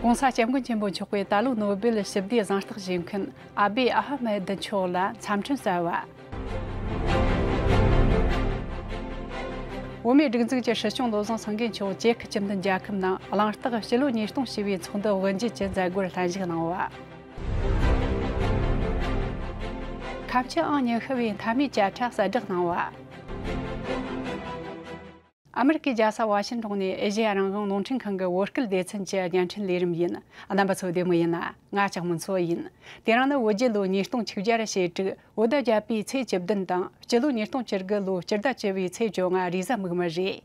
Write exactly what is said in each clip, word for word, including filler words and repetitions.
༸གོང་ས་༸སྐྱབས་མགོན་ཆེན་པོ་མཆོག་གིས་ད་ལོའི་ནོ་སྦེལ་ཞི་བདེའི་གཟེངས་རྟགས་བཞེས་མཁན་ཨ་བྷེ་ཨ་ཧ་མད་མཆོག་ལ་འཚམས་འཕྲིན་བསྩལ་བ། བོད་མིའི་སྒྲིག་འཛུགས་ཀྱི་སྲིད་སྐྱོང་བློ་བཟང་སེང་གེ་མཆོག་ཅེ་ཁི་སྤྱི་མཐུན་རྒྱལ་ཁབ་ནང་གླེང་སྟེགས་སྤྱི་ལོ་ཉིས་སྟོང་ཞེས་པའི་ཚོགས་འདུ་དབུ་འབྱེད་ཀྱི་མཛད་སྒོར་གླེང་གཞིགས་གནང་བ། ཁ་ཆེ་ཨང་ཉི་ཤུ་བའི་མཐའ་མའི་བཅད་ཁྲ་གསལ་བསྒྲགས་གནང་བ། ཨ་མི་རི་ཀའི་རྒྱལ་ས་ཝ་ཤིང་ཏོན་ནས་ཨེ་ཤེ་ཡ་རང་དབང་རླུང་འཕྲིན་ཁང་གི་བོད་སྐད་སྡེ་ཚན་གྱི་བརྙན་འཕྲིན་ལས་རིམ་ཡིན། རྣམ་པ་ཚོ་བདེ་མོ་ཡིན་ན། ང་ལྕགས་མོ་མཚོ་ཡིན། དེ་རིང་ནི་བོད་རྒྱལ་ལོ་ཉིས་སྟོང་ཆིག་བརྒྱ་ཞེ་དྲུག་བོད་ཟླ་བརྒྱད་པའི་ཚེས་བཅུ་བདུན་དང་སྤྱི་ལོ་ཉིས་སྟོང་བཅུ་དགུ་ལོའི་སྤྱི་ཟླ་བཅུ་བའི་ཚེས་བཅོ་ལྔ་རེས་གཟའ་མིག་དམར་རེད།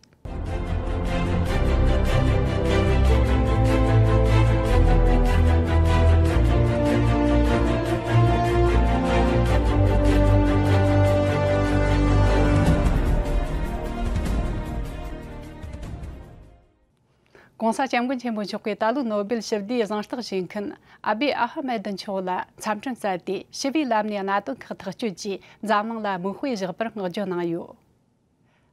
༸གོང་ས་༸སྐྱབས་མགོན་ཆེན་པོ་མཆོག་གིས་ད་ལོའི་ནོ་སྦེལ་ཞི་བདེའི་གཟེངས་རྟགས་བཞེས་མཁན་ཨ་བྷེ་ཨ་ཧ་མད་མཆོག་ལ་འཚམས་འཕྲིན་བསྩལ་ཏེ། ཞི་བའི་ལམ་ནས་གནད་དོན་ཁག་ཐག་གཅོད་ཀྱིས་འཛམ་གླིང་ལ་མིག་དཔེ་བཞག་པར་བསྔགས་བརྗོད་གནང་ཡོད།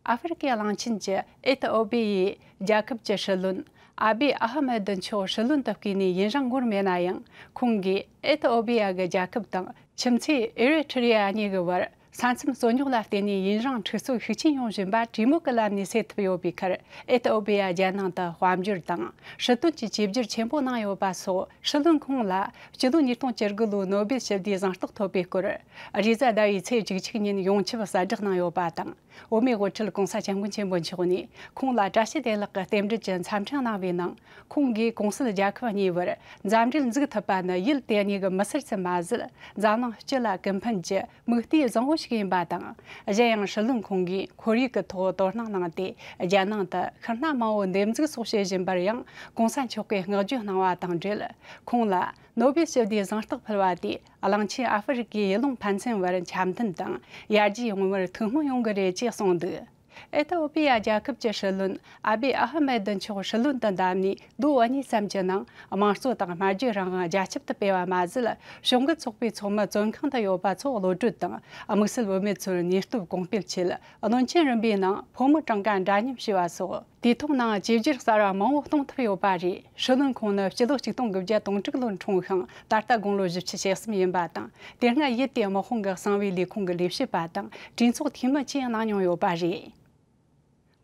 ཨ་ཧྥེ་རི་ཀའི་གླིང་ཆེན་གྱི་ཨེ་ཐི་ཨོ་པི་ཡའི་རྒྱལ་ཁབ་ཀྱི་སྲིད་བློན་ཨ་བྷེ་ཨ་ཧ་མད་མཆོག་སྲིད་བློན་དུ་བསྐོས་ནས་ཡུན་རིང་འགོར་མེད་ན་ཡང་། ཁོང་གིས་ཨེ་ཐི་ཨོ་པི་ཡ་གི་རྒྱལ་ཁབ་དང་ཁྱིམ་མཚེས་ཨེ་རི་ཐི་རི་ཡ་གཉིས་ཀྱི་བར་ས་མཚམས་རྩོད་རྙོག་ལ་བརྟེན་ནས་ཡུན་རིང་འཁྲུག་རྩོད་ཤུགས་ཆེན་ཡོང་བཞིན་པ་གྲོས་མོལ་གྱི་ལམ་ནས་སེལ་ཐུབ་ཡོད་པའི་ཁར། ཨེ་ཐི་ཨོ་པི་ཡ་རྒྱལ་ནང་དུ་དཔལ་འབྱོར་དང་སྲིད་དོན་གྱི་བཅོས་བསྒྱུར་ཆེན་པོ་གནང་ཡོད་པ་སོགས། སྲིད་བློན་ཁོང་ལ་སྤྱི་ལོ་ཉིས་སྟོང་བཅུ་དགུ་ལོའི་ནོ་སྦེལ་ཞི་བདེའི་གཟེངས་རྟགས་ཐོབ་པའི་སྐོར་རེས་གཟའ་ཟླ་བའི་ཚེས་བཅུ་གཅིག་ཉིན་ཡོངས་ཁྱབ་གསལ་བསྒྲགས་གནང་ཡོད་པ་དང་། བོད་མིའི་དབུ་ཁྲིད་༸གོང་ས་༸སྐྱབས་མགོན་ཆེན་པོ་མཆོག་ནས་ཁོང་ལ་བཀྲ་ཤིས་བདེ་ལེགས་ཀྱི་རྟེན་འབྲེལ་གྱི་འཚམས་འཕྲིན་གནང་བའི་ནང་། ཁོང་གིས་གོང་གསལ་རྒྱལ་ཁབ་གཉིས་བར་མཛའ་འབྲེལ་འཛུགས་ཐུབ་པ་ནི་ཡུལ་དེ་གཉིས་ཀྱི་མི་སེར་ཙམ་མ་ཟད། འཛམ་གླིང་སྤྱི་ལ་ཀུན་ཕན་གྱི་མིག་ལྟོས་བཟང་བོ་ཞིག་ཡིན་པ་དང་། གཞན་ཡང་སྲིད་བློན་ཁོང་གིས་ཁོར་ཡུག་གི་ཐོག་དོ་སྣང་གནང་སྟེ། རྒྱལ་ནང་དུ་ཤིང་སྣ་མང་བོ་འདེབས་འཛུགས་སོགས་བྱེད་བཞིན་པར་ཡང་གོང་ས་མཆོག་གིས་བསྔགས་བརྗོད་གནང་བ་དང་འབྲེལ། ཁོང་ལ་ནོ་སྦེལ་ཞི་བདེའི་གཟེངས་རྟགས་ཕུལ་བ་དེས་གླིང་ཆེན་ཨ་ཧྥེ་རི་ཀའི་ཡུལ་ལུང་ཕན་ཚུན་བར་འཆམ་མཐུན་དང་ཡར་རྒྱས་ཡོང་བར་ཐུགས་སྨོན་ཡོང་གི་རེད་ཅེས་གསུངས་འདུག་ཨེ་ཐི་ཨོ་པི་ཡ་རྒྱལ་ཁབ་ཀྱི་སྲིད་བློན་ཨ་བྷེ་ཨ་ཧ་མེད་མཆོག་སྲིད་བློན་དུ་འདེམས་ནས་ཟླ་བ་གཉིས་ཙམ་གྱི་ནང་། དམངས་གཙོ་དང་སྨྲ་བརྗོད་རང་དབང་རྒྱ་ཁྱབ་ཏུ་སྤེལ་བ་མ་ཟད། གཞུང་གི་ཚོགས་པའི་ཚོགས་མི་བཙོན་ཁང་དུ་ཡོད་པ་ཚོ་གློད་གྲོལ་དང་། དམིགས་བསལ་བུད་མེད་ཚོར་ནུས་སྟོབས་གོང་སྤེལ་ཆེད། བློན་ཆེན་རིམ་པའི་ནང་ཕོ་མོ་གྲངས་ཀ་འདྲ་མཉམ་ཞེས་པ་སོགས། དུས་ཐོག་ནང་བཅོས་བསྒྱུར་གསར་བ་མང་བོ་གཏོང་ཐུབ་ཡོད་པ་རེད། སྲིད་བློན་ཁོང་ནི་སྤྱི་ལོ་ཆིག་སྟོང་དགུ་བརྒྱ་དོན་དྲུག་ལོར་འཁྲུངས་ཤིང་། ད་ལྟ་དགུང་ལོ་བཞི་བཅུ་ཞེ་གསུམ་ཡིན་པ་དང་། དེ་སྔ་ཡུལ་དེའི་དམག་དཔུང་གི་གསང་བའི་ལས་ཁུངས་ཀྱི་ལས་བྱེད་པ་དང་གྲོས་ཚོགས་འཐུས་མི་བཅས་གནང་མྱོང་ཡོད་པ་རེད།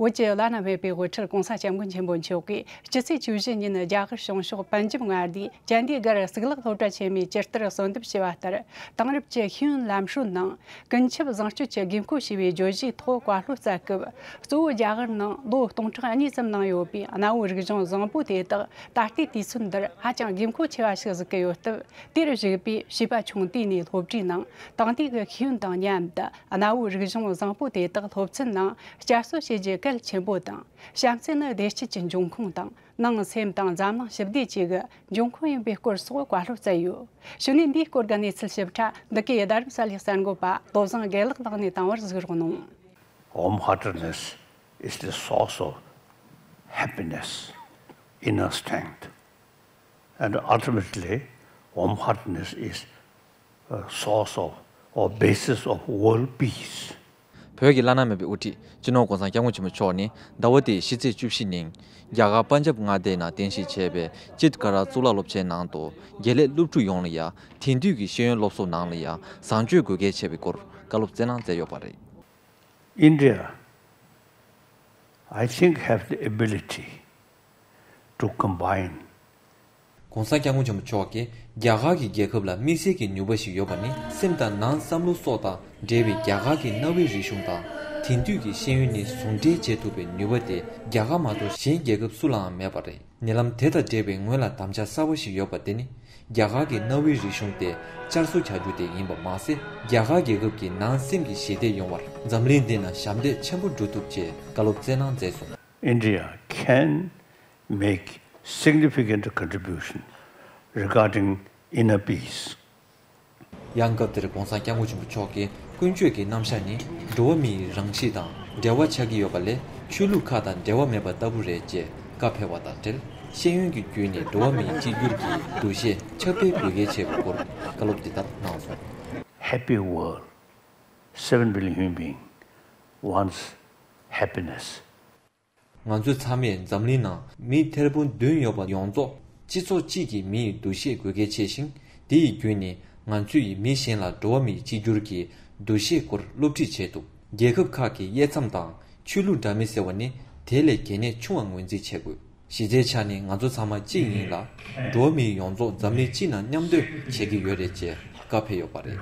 བོད་ཀྱི་བླ་ན་མེད་པའི་དབུ་ཁྲིད་༸གོང་ས་༸སྐྱབས་མགོན་ཆེན་པོ་མཆོག་གིས་སྤྱི་ཚེས་བཅུ་བཞི་ཉིན་རྒྱ་གར་བྱང་ཕྱོགས་པན་ཇབ་མངའ་སྡེའི་ཅན་དི་གྷར་གཙུག་ལག་སློབ་གྲྭ་ཆེན་མོའི་སྤྱི་ལྟར་གསོལ་འདེབས་ཞུས་པ་ལྟར། དེང་རབས་ཀྱི་ཤེས་ཡོན་ལམ་སྲོལ་ནང་ཀུན་ཁྱབ་བཟང་སྤྱོད་ཀྱི་དགོས་མཁོ་ཞེས་པའི་བརྗོད་གཞིའི་ཐོག་བཀའ་སློབ་སྩལ་སྐབས། གཙོ་བོ་རྒྱ་གར་ནང་ལོ་སྟོང་ཕྲག་གཉིས་ཙམ་ནང་ཡོད་པའི་གནའ་བོའི་རིག་གཞུང་བཟང་པོ་དེ་དག་ད་ལྟའི་དུས་ཚོད་འདིར་ཧ་ཅང་དགོས་མཁོ་ཆེ་བ་ཞིག་གཟིགས་ཀྱི་ཡོད་སྟབས། དེར་གཞིགས་པའི་བྱིས་པ་ཆུང་དུས་ནས་སློབ་གྲྭའི་ནང་དེང་དུས་ཀྱི་ཤེས་ཡོན་དང་མཉམ་དུ་གནའ་བོའི་རིག་གཞུང་བཟང་པོ་དེ་དག་སློབ་ཚན་ནང་བསྐྱར་གསོ་བྱེད་རྒྱུ་གལ་ཆེན་པོ་དང་། གཤམ་གསལ་ནི་བདེ་སྐྱིད་ཀྱི་འབྱུང་ཁུངས་དང་། ནང་སེམས་དང་འཛམ་གླིང་ཞི་བདེ་བཅས་ཀྱི་འབྱུང་ཁུངས་ཡིན་པའི་སྐོར་སོགས་བཀའ་སློབ་སྩལ་ཡོད། གཞུག་ནས་འདིའི་སྐོར་གྱི་གནས་ཚུལ་ཞིབ་ཕྲ་འདི་གའི་རྡ་རམ་ས་ལའི་གསར་འགོད་པ་བློ་བཟང་དགེ་ལེགས་ལགས་ནས་བཏང་བར་གཟིགས་རོགས་གནང་། Warm heartedness is the source of happiness, inner strength. And ultimately, warm heartedness is a source of or basis of world peace. བོད་ཀྱི་བླ་ན་མེད་པའི་དབུ་ཁྲིད་སྤྱི་ནོར་༸གོང་ས་༸སྐྱབས་མགོན་ཆེན་པོ་མཆོག་ནི་ཟླ་བ་འདིའི་ཕྱི་ཚེས་བཅུ་བཞི་ཉིན་རྒྱ་གར་པན་ཇབ་མངའ་སྡེའི་ནང་རྟེན་གཞི་བྱས་པའི་ཅིད་ཀ་ར་གཙུག་ལག་སློབ་ཆེན་ནང་དུ་དགེ་ལས་སློབ་ཕྲུག་ཡོངས་ལ་ཡང་དེང་དུས་ཀྱི་ཤེས་ཡོན་སློབ་གསོ་ནང་ལ་ཡང་བཟང་སྤྱོད་དགོས་གལ་ཆེ་བའི་སྐོར་བཀའ་སློབ་སྩལ་གནང་མཛད་ཡོད་པ་རེད། India, I think, have the ability to combine ༸གོང་ས་༸སྐྱབས་མགོན་ཆེན་པོ་མཆོག་གིས་རྒྱ་གར་གྱི་རྒྱལ་ཁབ་ལ་དམིགས་བསལ་གྱི་ནུས་པ་ཞིག་ཡོད་པ་ནི། སེམས་དང་ནང་བསམ་བློ་སོགས་དང་འབྲེལ་བའི་རྒྱ་གར་གྱི་གནའ་བོའི་རིག་གཞུང་དང་དེང་དུས་ཀྱི་ཤེས་ཡོན་གཉིས་ཟུང་འབྲེལ་བྱེད་ཐུབ་པའི་ནུས་པ་དེ་རྒྱ་གར་མ་གཏོགས་གཞན་རྒྱལ་ཁབ་སུ་ལའང་མེད་པ་རེད། ཉེ་ལམ་དེ་དང་འབྲེལ་བའི་ངོས་ལ་དམ་བཅའ་གསར་བ་ཞིག་ཡོད་པ་དེ་ནི། རྒྱ་གར་གྱི་གནའ་བོའི་རིག་གཞུང་དེ་བསྐྱར་གསོ་བྱ་རྒྱུ་དེ་ཡིན་པ་མ་ཟད། རྒྱ་གར་རྒྱལ་ཁབ་ཀྱི་ནང་སེམས་ཀྱི་ཞི་བདེ་ཡོང་བར་འཛམ་གླིང་འདི་ན་ཞབས་འདེགས་ཆེན་པོ་སྒྲུབ་ཐུབ་ཅེས་བཀའ་སློབ་སྩལ་གནང་མཛད་སོང་། India can make significant contribution regarding inner peace. ཡང་སྐབས་དེར་༸གོང་ས་༸སྐྱབས་མགོན་ཆེན་པོ་མཆོག་གིས་ཀུན་སྤྱོད་ཀྱི་རྣམ་གཞག་ནི་འགྲོ་བ་མིའི་རང་གཤིས་དང་འབྲེལ་བ་ཆགས་ཀྱི་ཡོད་པ་ལས། ཆོས་ལུགས་ཁག་དང་འབྲེལ་བ་མེད་པ་ལྟ་བུ་རེད་ཅེས་བཀའ་ཕེབས་པ་དང་འབྲེལ། ཤེས་ཡོན་གྱི་བརྒྱུད་ནས་འགྲོ་བ་མིའི་གཅིག་གྱུར་གྱི་འདུ་ཤེས་ཁྱབ་སྤེལ་དགོས་གལ་ཆེ་བའི་སྐོར་བཀའ་སློབ་འདི་ལྟར་གནང་སོང་། Happy world, seven billion human being wants happiness. ང་ཚོ་ཚང་མས་འཛམ་གླིང་ནང་མི་ཐེར་འབུམ་བདུན་ཡོད་པ་ཡོངས་རྫོགས་ སྤྱི་ཚོགས་གཅིག་གི་མི་ཡི་འདུ་ཤེས་དགོས་གལ་ཆེ་ཞིང་། དེ་ཡི་བརྒྱུད་ནས་ང་ཚོས་མི་གཞན་ལ་འགྲོ་བ་མིའི་གཅིག་གྱུར་གྱི་འདུ་ཤེས་སྐོར་སློབ་ཁྲིད་བྱས་འདུག་རྒྱལ་ཁབ་ཁག་གི་དབྱེ་མཚམས་དང་ཆོས་ལུགས་འདྲ་མིན་ཟེར་བ་ནི་དེ་ལས་གལ་གནད་ཆུང་བ་ངོས་འཛིན་བྱེད་དགོས། གཞི་རྩའི་ཆ་ནས་ང་ཚོ་ཚང་མ་གཅིག་ཡིན་ལ། འགྲོ་བ་མིའི་ཡོངས་རྫོགས་འཛམ་གླིང་སྤྱི་ནང་མཉམ་སྡོད་བྱེད་ཀྱི་ཡོད་རེད་ཅེས་བཀའ་ཕེབས་ཡོད་པ་རེད།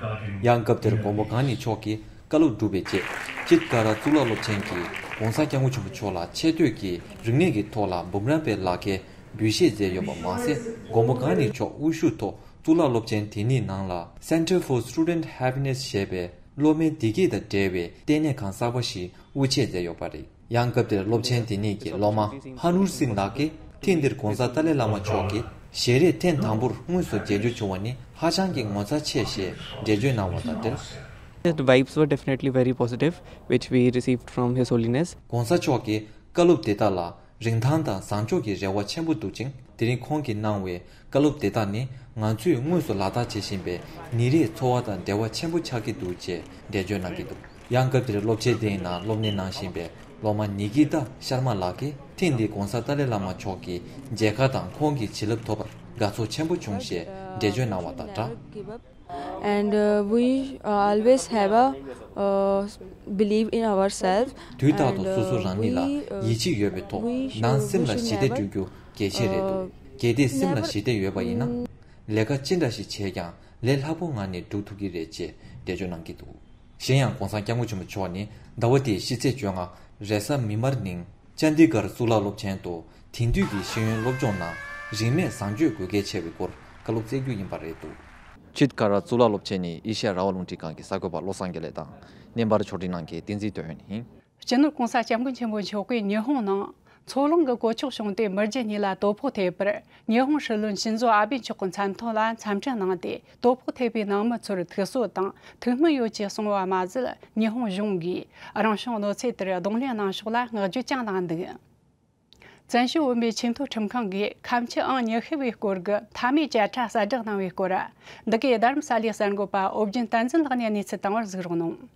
ཡང་སྐབས་དེར་མགོན་པོ་གང་ཉིད་མཆོག་གིས་བཀའ་སློབ་གྲུབ་པའི་རྗེས། ཅིད་ཀ་ར་གཙུག་ལག་སློབ་ཆེན་གྱིས་༸གོང་ས་༸སྐྱབས་མགོན་ཆེན་པོ་མཆོག་ལ་ཆེ་བསྟོད་ཀྱི་རིག་གནས་ཀྱི་ཐོག་ལ་འབུམ་རམས་པའི་ལག་ཁྱེར་འབུལ་བཞེས་མཛད་ཡོད་པ་མ་ཟད། མགོན་པོ་གང་ཉིད་མཆོག་དབུ་བཞུགས་ཐོག་གཙུག་ལག་སློབ་ཆེན་དེ་ཉིད་ནང་ལ་Center for Student Happiness ཞེས་པའི་སློབ་མའི་བདེ་སྐྱིད་དང་འབྲེལ་བའི་ལྟེ་གནས་ཁང་གསར་པ་ཞིག་དབུ་འབྱེད་མཛད་ཡོད་པ་རེད། ཡང་སྐབས་དེར་སློབ་ཆེན་དེ་ཉིད་ཀྱི་སློབ་མ་ཧ་ནུར་སིང་ལགས་ཀྱིས་ཐེངས་འདིར་༸གོང་ས་ཏཱ་ལའི་བླ་མ་མཆོག་གི་ཞལ་རས་ཐེངས་དང་པོར་དངོས་སུ་མཇལ་རྒྱུ་བྱུང་བ་ནི་ཧ་ཅང་གི་ངོ་མཚར་ཆེ་ཞེས་འགྲེལ་བརྗོད་གནང་བ་དང་འབྲེལ། The vibes were definitely very positive, which we received from His Holiness. ༸གོང་ས་མཆོག་གི་བཀའ་སློབ་དེ་དག་ལ་རིན་ཐང་དང་བཟང་ཕྱོགས་ཀྱི་རེ་བ་ཆེན་པོ་འདུག་ཅིང་། དེ་རིང་ཁོང་གིས་གནང་བའི་བཀའ་སློབ་དེ་དག་ནི་ང་ཚོས་དངོས་སུ་ལག་བསྟར་བྱེད་བཞིན་པའི་ཉིན་རེའི་འཚོ་བ་དང་འབྲེལ་བ་ཆེན་པོ་ཆགས་ཀྱི་འདུག་ཅེས་འགྲེལ་བརྗོད་གནང་གི་འདུག་ཡང་སྐབས་དེར་སློབ་ཆེན་དེའི་ནང་སློབ་གཉེར་གནང་བཞིན་པའི་སློབ་མ་ནི་ཀི་ཏ་ཤར་མ་ལགས་ཀྱིས་ཐེངས་འདིའི་༸གོང་ས་ཏཱ་ལའི་བླ་མ་མཆོག་གི་མཇལ་ཁ་དང་ཁོང་གི་བྱིན་རླབས་ཐོབ་པར་དགའ་ཚོར་ཆེན་པོ་བྱུང་ཞེས་འགྲེལ་བརྗོད་གནང་བ་དང་སྦྲགས། And uh, we uh, always have a uh, believe in ourselves. དུས་རྟག་ཏུ་སོ་སོ་རང་ཉིད་ལ་ཡིད་ཆེས་ཡོད་པའི་ཐོག་ནང་སེམས་ལ་ཞི་བདེ་སྤྲོད་རྒྱུ་གལ་ཆེ་རེད་འདུག་གལ་ཏེ་སེམས་ལ་ཞི་བདེ་ཡོད་པ་ཡིན་ན། ལས་ཀ་ཅི་འདྲ་ཞིག་བྱས་ཀྱང་ལས་སླ་པོ་ངང་ནས་སྒྲུབ་ཐུབ་ཀྱི་རེད་ཅེས་འགྲེལ་བརྗོད་གནང་གི་འདུག་གཞན་ཡང་༸གོང་ས་༸སྐྱབས་མགོན་ཆེན་པོ་མཆོག་ནི་ཟླ་བ་འདིའི་ཕྱི་ཚེས་བཅོ་ལྔ་རེས་གཟའ་མིག་དམར་ཉིན་ཅན་དི་གར་གཙུག་ལག་སློབ་ཆེན་དུ་དེང་དུས་ཀྱི་ཤེས་ཡོན་སློབ་སྦྱོང་ནང་རིན་མེད་བཟང་སྤྱོད་དགོས་གལ་ཆེ་བའི་སྐོར་བཀའ་སློབ་སྩལ་རྒྱུ་ཡིན་པ་རེད་འདུག་ཅིད་ཀ་ར་གཙུག་ལག་སློབ་ཆེན་ནི་ཨེ་ཤ་ཡ་རང་དབང་རླུང་འཕྲིན་ཁང་གི་གསར་འགོད་པ་བློ་བཟང་དགེ་ལེགས་དང་། བརྙན་པར་ཕྱོགས་སྒྲིག་གནང་མཁན་བསྟན་འཛིན་དོན་ཡོད་ཡིན། སྤྱི་ནོར་༸གོང་ས་༸སྐྱབས་མགོན་ཆེན་པོ་མཆོག་གིས་ཉི་ཧོང་ནང་མཚོ་རླུང་གི་གོད་ཆག་བྱུང་སྟེ་མི་རྒྱུ་གཉིས་ལ་དོ་ཕོག་ཐེབས་པར། ཉི་ཧོང་སྲིད་བློན་ཤིན་ཛོ་ཨ་བྷེ་མཆོག་གི་མཚན་ཐོག་ལ་འཚམས་འདྲི་གནང་སྟེ། དོ་ཕོག་ཐེབས་པའི་ནང་མི་ཚོར་ཐུགས་གསོ་དང་ཐུགས་སྨོན་ཡོད་ཅེས་གསུངས་པ་མ་ཟད། ཉི་ཧོང་གཞུང་གིས་རང་བྱུང་གནོད་འཚེ་དེར་གདོང་ལེན་གནང་ཕྱོགས་ལ་བསྔགས་བརྗོད་ཀྱང་གནང་འདུག་བཙན་བྱོལ་བོད་མིའི་ཆེས་མཐོའི་ཁྲིམས་ཁང་གིས་ཁ་མཆུ་ཨང་ཉི་ཤུ་བའི་སྐོར་གྱི་མཐའ་མའི་བཅད་ཁྲ་གསལ་བསྒྲགས་གནང་བའི་སྐོར། འདི་གའི་རྡ་རམ་ས་ལའི་གསར་འགོད་པ་ཨོ་རྒྱན་བསྟན་འཛིན་ལགས་ནས་གནས་ཚུལ་བཏང་བར་གཟིགས་རོགས་གནང་།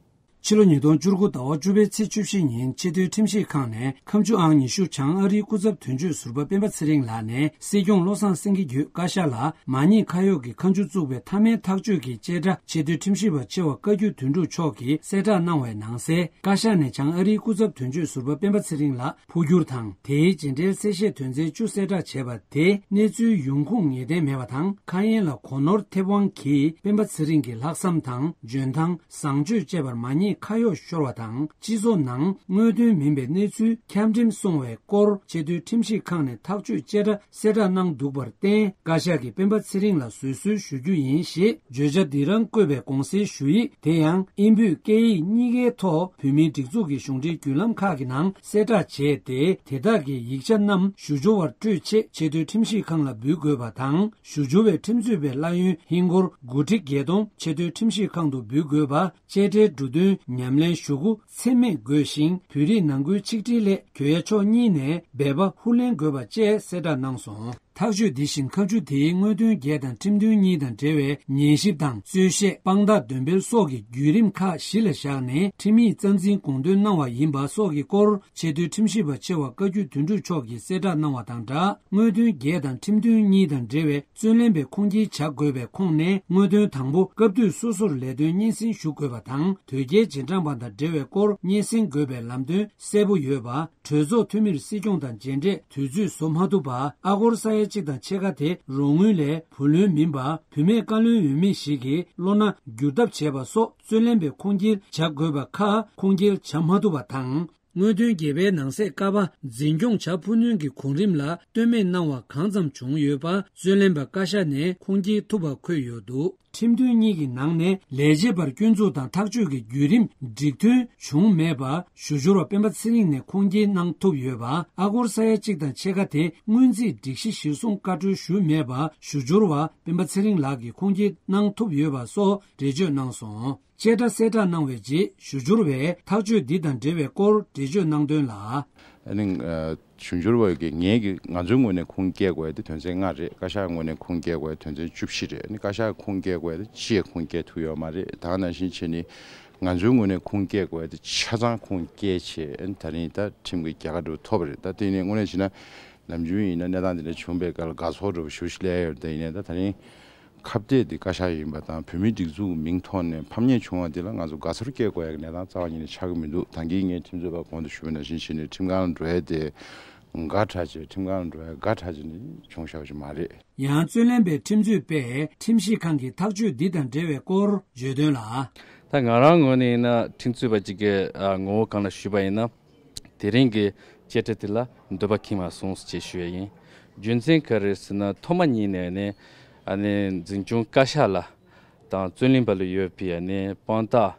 ཕྱི་ལོ་ཉིས་སྟོང་བཅུ་དགུ་ཟླ་བ་བཅུ་པའི་ཚེས་བཅུ་བཞི་ཉིན་ཆེས་མཐོའི་ཁྲིམས་ཞིབ་ཁང་ནས་ཁ་མཆུ་ཨང་ཉི་ཤུ་བྱང་ཨ་རིའི་སྐུ་ཚབ་དོན་གཅོད་ཟུར་པ་སྤེན་པ་ཚེ་རིང་ལགས་ནས་སྲིད་སྐྱོང་བློ་བཟང་སེང་གེ་བརྒྱུད་བཀའ་ཤག་ལ་མ་ཉེས་ཁ་གཡོགས་ཀྱི་ཁ་མཆུ་བཙུགས་པའི་མཐའ་མའི་ཐག་གཅོད་ཀྱི་བཅད་ཁྲ་ཆེས་མཐོའི་ཁྲིམས་ཞིབ་པ་ཆེ་བ་བཀའ་བརྒྱུད་དོན་གྲུབ་མཆོག་གིས་གསལ་བསྒྲགས་གནང་བའི་ནང་གསལ། བཀའ་ཤག་ནས་བྱང་ཨ་རིའི་སྐུ་ཚབ་དོན་གཅོད་ཟུར་པ་སྤེན་པ་ཚེ་རིང་ལ་འཕོ་འགྱུར་དང་། དེའི་རྗེས་འབྲེལ་གསལ་བཤད་དོན་ཚན་བཅུ་གསལ་བསྒྲགས་བྱས་པ་དེ་གནས་ཚུལ་ཡོང་ཁུངས་ངེས་གཏན་མེད་པ་དང་། ཁ་ཡན་ལ་གོ་ནོར་ཐེབས་དབང་གིས་སྤེན་པ་ཚེ་རིང་གི་ལྷག་བསམ་དང་འཇོན་ཐང་། བཟང་སྤྱོད་བཅས་པར་མ་ཉེས་ཁ་གཡོགས་ཤོར་བ་དང་། སྤྱི་ཚོགས་ནང་དངོས་དོན་མིན་པའི་གནས་ཚུལ་ཁྱབ་འགྲེམས་སོང་བའི་སྐོར་ཆེས་མཐོའི་ཁྲིམས་ཞིབ་ཁང་ནས་ཐག་གཅོད་བཅད་ཁྲ་གསལ་བསྒྲགས་གནང་འདུག་པར་བརྟེན། བཀའ་ཤག་གིས་སྤེན་པ་ཚེ་རིང་ལ་བཟོད་གསོལ་ཞུ་རྒྱུ་ཡིན་ཞེས་བརྗོད་བྱ་འདི་རང་བཀོད་པའི་དགོངས་སེལ་ཞུ་ཡིག་དེ་ཡང་དབྱིན་བོད་སྐད་ཡིག་གཉིས་ཀའི་ཐོག་བོད་མིའི་སྒྲིག་འཛུགས་ཀྱི་གཞུང་འབྲེལ་བརྒྱུད་ལམ་ཁག་གི་ནང་གསལ་བསྒྲགས་བྱས་ཏེ། དེ་དག་གི་ཡིག་ཆ་རྣམས་ཞུ་སྦྱོར་བར་སྤྲོད་ཆེད་ཆེས་མཐོའི་ཁྲིམས་ཞིབ་ཁང་ལ་འབུལ་དགོས་པ་དང་། ཞུ་སྦྱོར་བའི་ཁྲིམས་རྩོད་པའི་གླ་ཡོན་ཧིན་སྒོར་དགུ་ཁྲི་བརྒྱད་སྟོང་ཆེས་མཐོའི་ཁྲིམས་ཞིབ་ཁང་དུ་འབུལ་དགོས་པ། བཅད་ཁྲའི་འབྲུ་དོན་ཉམས་ལེན་ཞུ་སྒོ་ཚད་མེད་དགོས་ཤིང་། བོད་རིགས་ནང་ཁུལ་ཆིག་སྒྲིལ་སླད་གྱོད་ཡ་ཕྱོགས་གཉིས་ནས་འབད་པ་ཧུར་ལེན་དགོས་པ་བཅས་གསལ་བསྒྲགས་གནང་སོང་། ཐག་གཅོད་འདི་བཞིན་ཁ་མཆུ་དེའི་དངོས་དོན་བརྒྱད་དང་ཁྲིམས་མཐུན་གཉིས་དང་འབྲེལ་བའི་ཉན་ཞིབ་དང་རྩོད་བཤད། དཔང་རྟགས་འདོན་སྤེལ་སོགས་ཀྱི་བརྒྱུད་རིམ་ཁག་གཞི་ལ་བཞག་ནས་ཁྲིམས་ཡིག་རྩ་འཛིན་དགོངས་དོན་གནང་བ་ཡིན་པ་སོགས་ཀྱི་སྐོར་ཆེས་མཐོའི་ཁྲིམས་ཞིབ་པ་ཆེ་བ་བཀའ་བརྒྱུད་དོན་གྲུབ་མཆོག་གིས་གསལ་བསྒྲགས་གནང་བ་དང་སྦྲགས། དངོས་དོན་བརྒྱད་དང་ཁྲིམས་མཐུན་གཉིས་དང་འབྲེལ་བའི་རྩོད་ལེན་པའི་ཁུངས་སྐྱེལ་བྱ་དགོས་པའི་ཁོངས་ནས། དངོས་དོན་དང་པོ་སྐབས་དུས་སོ་སོར་ལས་དོན་སྙན་སེང་ཞུ་དགོས་པ་དང་། དོལ་རྒྱལ་རྗེས་འབྲང་པ་དང་འབྲེལ་བའི་སྐོར་སྙན་སེང་དགོས་པའི་ལམ་སྟོན་གསལ་པོ་ཡོད་པ། གྲོས་ཚོགས་འཐུས་མིར་སྲིད་སྐྱོང་དང་མཇལ་འཕྲད་དུས་ཚོད་བཟོ་མ་ཐུབ་པ། ཨ་སྒོར་ས་ཡ་གཅིག་དང་ཕྱེད་ཀ་དེ་རོགས་དངུལ་ལས་བུ་ལོན་མིན་པ། བུད་མེད་བཀའ་བློན་འོས་མི་ཞིག་གི་བློ་སྣ་བསྒྱུར་ཐབས་བྱས་པ་སོགས་རྩོད་ལེན་པའི་ཁུངས་སྐྱེལ་བྱ་དགོས་པ་ཁག་ཁུངས་སྐྱེལ་བྱ་མ་ཐུབ་པ་དང་། དངོས་དོན་བརྒྱད་པའི་ནང་གསེས་ཀ་པ་འཛིན་སྐྱོང་བྱ་ཕོད་ནུས་ཀྱི་གོ་རིམ་ལ་ལྟོས་མེད་གནང་བ་གང་ཙམ་བྱུང་ཡོད་པ་རྩོད་ལེན་པ་བཀའ་ཤག་ནས་ཁུངས་སྐྱེལ་ཐུབ་པ་འཁོད་ཡོད་འདུག་ཁྲིམས་མཐུན་གཉིས་ཀྱི་ནང་ནས་ལས་བྱེད་པར་སྐྱོན་འཛུགས་དང་ཐག་གཅོད་ཀྱི་བརྒྱུད་རིམ་འགྲིག་མཐུན་བྱུང་མེད་པ་ཞུ་སྦྱོར་བ་སྤེན་པ་ཚེ་རིང་ནས་ཁུངས་སྐྱེལ་གནང་ཐུབ་ཡོད་པ། ཨ་སྒོར་ས་ཡ་གཅིག་དང་ཕྱེད་ཀ་དེ་སྔོན་རྩིས་སྒྲིག་གཞི་གཞིར་བཟུང་བཀའ་འཁྲོལ་ཞུས་མེད་པ་ཞུ་སྦྱོར་བ་སྤེན་པ་ཚེ་རིང་ལགས་ཀྱིས་ཁུངས་སྐྱེལ་གནང་ཐུབ་ཡོད་པ་སོགས་འགྲེལ་བརྗོད་གནང་སོང་། བཅད་ཁྲ་གསལ་བསྒྲགས་གནང་བའི་རྗེས་ཞུ་སྦྱོར་བས་ཐག་གཅོད་འདི་དང་འབྲེལ་བའི་སྐོར་འགྲེལ་བརྗོད་གནང་དོན་ལ། ཨ་ནི། ཨ། ཞུ་སྦྱོར་བ་གིས་ངེད་ཀྱི་ང་ཚོའི་ངོས་ནས་ཁུངས་སྐྱེལ་དགོས་ཡ་དེ་དོན་ཚན་ལྔ་རེད། བཀའ་ཤག་ངོས་ནས་ཁུངས་སྐྱེལ་དགོས་ཡ་དོན་ཚན་བཅུ་བཞི་རེད། ཨ་ནི་བཀའ་ཤག་ཁུངས་སྐྱེལ་དགོས་ཡ་དེ་གཅིག་ཁུངས་སྐྱེལ་ཐུབ་ཡོད་མ་རེད། ད་ག་ནང་བཞིན་བྱས་ནས་ང་ཚོའི་ངོས་ནས་ཁུངས་སྐྱེལ་དགོས་ཡ་དེ་ཆ་ཚང་ཁུངས་སྐྱེལ་བྱས། ཨ་ནི་ད་རིང་ད་ཁྲིམས་ཀྱི་རྒྱལ་ཁ་འདྲ་བོ་ཐོབ་པ་རེད། ད་དེ་ནས་དངོས་གནས་བྱས་ན། ནམ་རྒྱུན་ཡིན་ན་གནས་སྟངས་འདི་འདྲ་བྱུང་བའི་སྐབས་ལ་དགའ་ཚོར་འདྲ་པོ་ཞེ་པོ་ཞིག་སླེབས་ཡོད་རེད། དེ་ཡིན་ནའི་ད་ད་རིང་ཁ་གཏད་འདི་བཀའ་ཤག་ཡིན་པ་དང་བོད་མིའི་སྒྲིག་འཛུགས་མིང་ཐོག་ནས་ཕམ་ཉེས་བྱུང་བ་འདི་ལ་ང་ཚོ་དགའ་ཚོར་སྐྱེ་དགོས་ཡག་གི་གནས་སྟངས་རྩ་བ་ཉིད་ནས་ཆགས་ཀྱི་མི་འདུག་ད་གིན་ངས་ཁྲིམས་རྩོད་པ་གོང་དུ་ཞུས་པ་ནང་བཞིན་བྱས་ནས་ཁྲིམས་ཁང་འགྲོ་ཡ་དེ་དགའ་དྲགས་བྱས། ཁྲིམས་ཁང་འགྲོ་ཡ་དགའ་དྲགས་བྱས་ནས་བྱུང་བཞག་པ་ཞིག་མ་རེད། ཡང་རྩོད་ལེན་པའི་ཁྲིམས་རྩོད་པས་ཁྲིམས་ཞིབ་ཁང་གི་ཐག་གཅོད་འདི་དང་འབྲེལ་བའི་སྐོར་བརྗོད་དོན་ལ། ད་ང་རང་ངོས་ནས་ཡིན་ན་ཁྲིམས་རྩོད་པ་གཅིག་གི་ཨ་ངོ་བོ་སྒང་ལ་ཞུས་པ་ཡིན་ན། དེ་རིང་གི་བཅད་ཁྲ་དེ་ལ་འདོད་པ་ཁེངས་མ་སོང་ཞེས་ཞུ་ཡ་ཡིན། རྒྱུ་མཚན་ག་རེ་ཟེར་ན་ཐོག་མ་ཉིད་ནས་ནི་ཨ་ནི་འཛིན་སྐྱོང་བཀའ་ཤག་ལ་དང་རྩོད་ལེན་པ་ལ་ཡོད་པའི་ཨ་ནི་དཔང་རྟགས་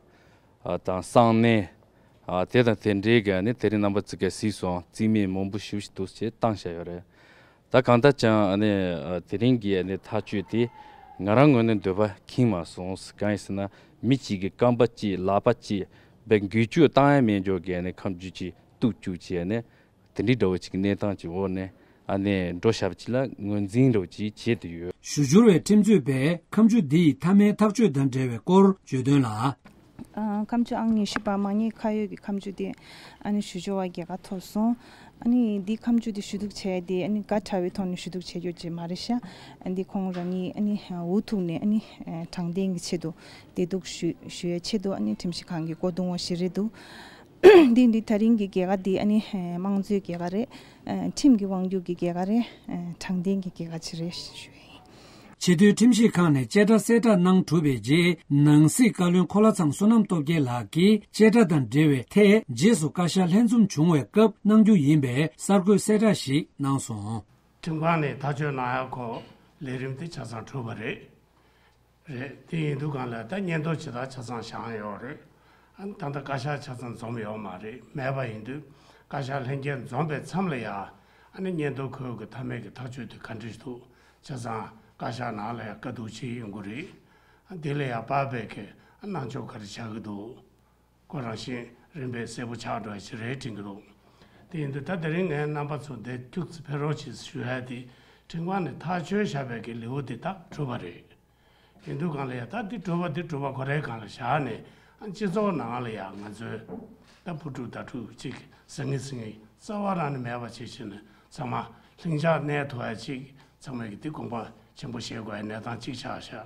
ཨ་དང་གསང་གནས་ཨ་དེ་དང་དེ་འབྲེལ་གྱི་ཨ་ནི་དེ་རིང་རྣམ་པ་ཚོ་གིས་གཟིགས་སོང་། རྩིས་མེད་མང་པོ་ཞེ་པོ་ཞིག་འདུག་ཅེས་བཏང་བཞག་ཡོད་རེད། ད་གང་ལྟར་ཀྱང་ཨ་ནི་ཨ་དེ་རིང་གི་ཨ་ནི་ཐག་གཅོད་དེ་ང་རང་ངོས་ནས་འདོད་པ་ཁེངས་མ་སོང་། གང་ཡིན་ཟེར་ན་མི་གཅིག་གི་རྐང་པ་གཅིག་ལག་པ་གཅིག་བའི་འགུལ་སྐྱོད་བཏང་ཡ་མེད་འཇོག་གི་ཨ་ནི་ཁ་མཆུ་གཅིག་གཏུབ་བཅུག་བྱས་ཨ་ནི་དེ་འདྲའི་འདྲ་བོ་ཅིག་གི་གནས་སྟངས་ཀྱི་འོག་ནས་ཨ་ནི་འགྲོ་བཞག་པ་ཅིག་ལ་ངོས་འཛིན་འདྲ་བོ་ཅིག་བྱེད་དུ་ཡོད། ཞུ་སྦྱོར་བའི་ཁྲིམས་རྩོད་པས་ཁ་མཆུ་འདི་ཡི་མཐའ་མའི་ཐག་གཅོད་དང་འབྲེལ་བའི་སྐོར་བརྗོད་དོན་ལ། ཨ། ཁ་མཆུ་ཨང་ཉི་ཤུ་པ་མ་ཉེས་ཁ་གཡོགས་ཀྱི་ཁ་མཆུ་དེ་ཨ་ནི་ཞུ་སྦྱོར་བ་རྒྱལ་ཁ་ཐོབ་སོང་། ཨ་ནི་འདི་ཁ་མཆུ་དེ་ཞུ་གཏུག་བྱས་དེ་ཨ་ནི་དགའ་དྲགས་པའི་ཐོག་ནས་ཞུ་གཏུག་བྱས་ཡོད་ཅེས་མ་རེད་ཤག་འདི་ཁོང་རང་ཉིད་ཨ་ནི་འུ་ཐུག་ནས་ཨ་ནི་དྲང་བདེན་གྱི་ཆེད་དུ་བདེ་སྡུག་ཞུ་ཞུ་ཡའི་ཆེད་དུ་ཨ་ནི་ཁྲིམས་ཞིབ་ཁང་གི་སྐུ་གདུང་བ་ཞིག་རེད་འདུག་འདི་འདི་ད་རིང་གི་རྒྱལ་ཁ་འདི་ཨ་ནི་དམངས་གཙོའི་རྒྱལ་ཁ་རེད། ཁྲིམས་ཀྱི་དབང་སྒྱུར་གྱི་རྒྱལ་ཁ་རེད། དྲང་བདེན་གྱི་རྒྱལ་ཁ་ཅིག་རེད་ཞུ་ཡ་ཡིན། ཆེས་མཐོའི་ཁྲིམས་ཞིབ་ཁང་ནས་བཅད་ཁྲ་གསལ་བསྒྲགས་གནང་གྲུབ་པའི་རྗེས། ནང་སྲིད་བཀའ་བློན་འཁོར་ལོ་ཚང་བསོད་ནམས་སྟོབས་རྒྱལ་ལགས་ཀྱིས་བཅད་ཁྲ་དང་འབྲེལ་བའི་ཐད་རྗེས་སུ་བཀའ་ཤག་ལྷན་འཛོམས་བྱུང་བའི་སྐབས་གནང་རྒྱུ་ཡིན་པའི་གསར་འགོད་གསལ་བསྒྲགས་ཤིག་གནང་སོང་། ཁྲིམས་ཁང་ནས་ཐག་གཅོད་གནང་ཡག་གི་ལས་རིམ་དེ་ཆ་ཚང་གྲུབ་པ་རེད། རེད། དེ་ཡིན་དུས་སྒང་ལ་ད་སྙན་ཐོ་ཇི་ལྟར་ཆ་ཚང་བཞག་ཡོད་རེད། ཨ་ནི་ད་ལྟ་བཀའ་ཤག་ཆ་ཚང་འཛོམས་ཡོད་མ་རེད། མེད་པ་ཡིན་དུས་བཀའ་ཤག་ལྷན་རྒྱས་འཛོམས་པའི་མཚམས་ལ་ཡ་ཨ་ནི་སྙན་ཐོ་ཁོའི་གི་མཐའ་མའི་གི་ཐག་གཅོད་དེ་ག་འདྲ་ཞིག་འདུག་ཆ་ཚང་བཀའ་ཤག་ནང་ལ་ཡ་བཀའ་བསྡུར་བྱེད་ཡོང་གི་རེད། ཨ་དེ་ལ་ཡ་དཔག་པའི་གི་ཨ་གནང་ཕྱོགས་ག་རེ་བྱ་གི་འདུག་ཁོ་རང་བཞིན་རིམ་པས་གསལ་པོ་ཆགས་འགྲོ་ཡ་ཞིག་རེད་དྲན་གི་འདུག་དེ་ཡིན་དུས་ད་དེ་རིང་ངས་རྣམ་པ་ཚོ་འདིར་ཁྱུག་ཙམ་ཕེབས་རོགས་བྱེད་ཞུ་ཡ་དེ་ཁྲིམས་ཁང་ནས་ཐག་གཅོད་བཞག་པའི་གི་ལེའུ་དེ་དག་གྲུབ་པ་རེད། ཡིན་དུས་སྒང་ལ་ཡ་ད་འདི་གྲུབ་པ་འདི་གྲུབ་པ་ཁོ་རའི་སྒང་ལ་བཞག་ནས་ཨ་སྤྱི་ཚོགས་ནང་ལ་ཡ་ང་ཚོའི་ད་བུ་ཕྲུག་ད་ཕྲུག་ཅིག་ཟང་ངེ་ཟིང་ངེ་རྩ་བ་རང་ནས་མེད་པ་བྱེད་བྱེད་ནས་ཚང་མ་ལྷིང་འཇགས་གནས་ཐུབ་ཡ་ཅིག་ཚང་མས་ཀྱི་འདི་དགོངས་པ་ཆེན་པོ་བཞེས་དགོས་ཡ་གནས་སྟངས་ཅིག་ཆགས་ཤག་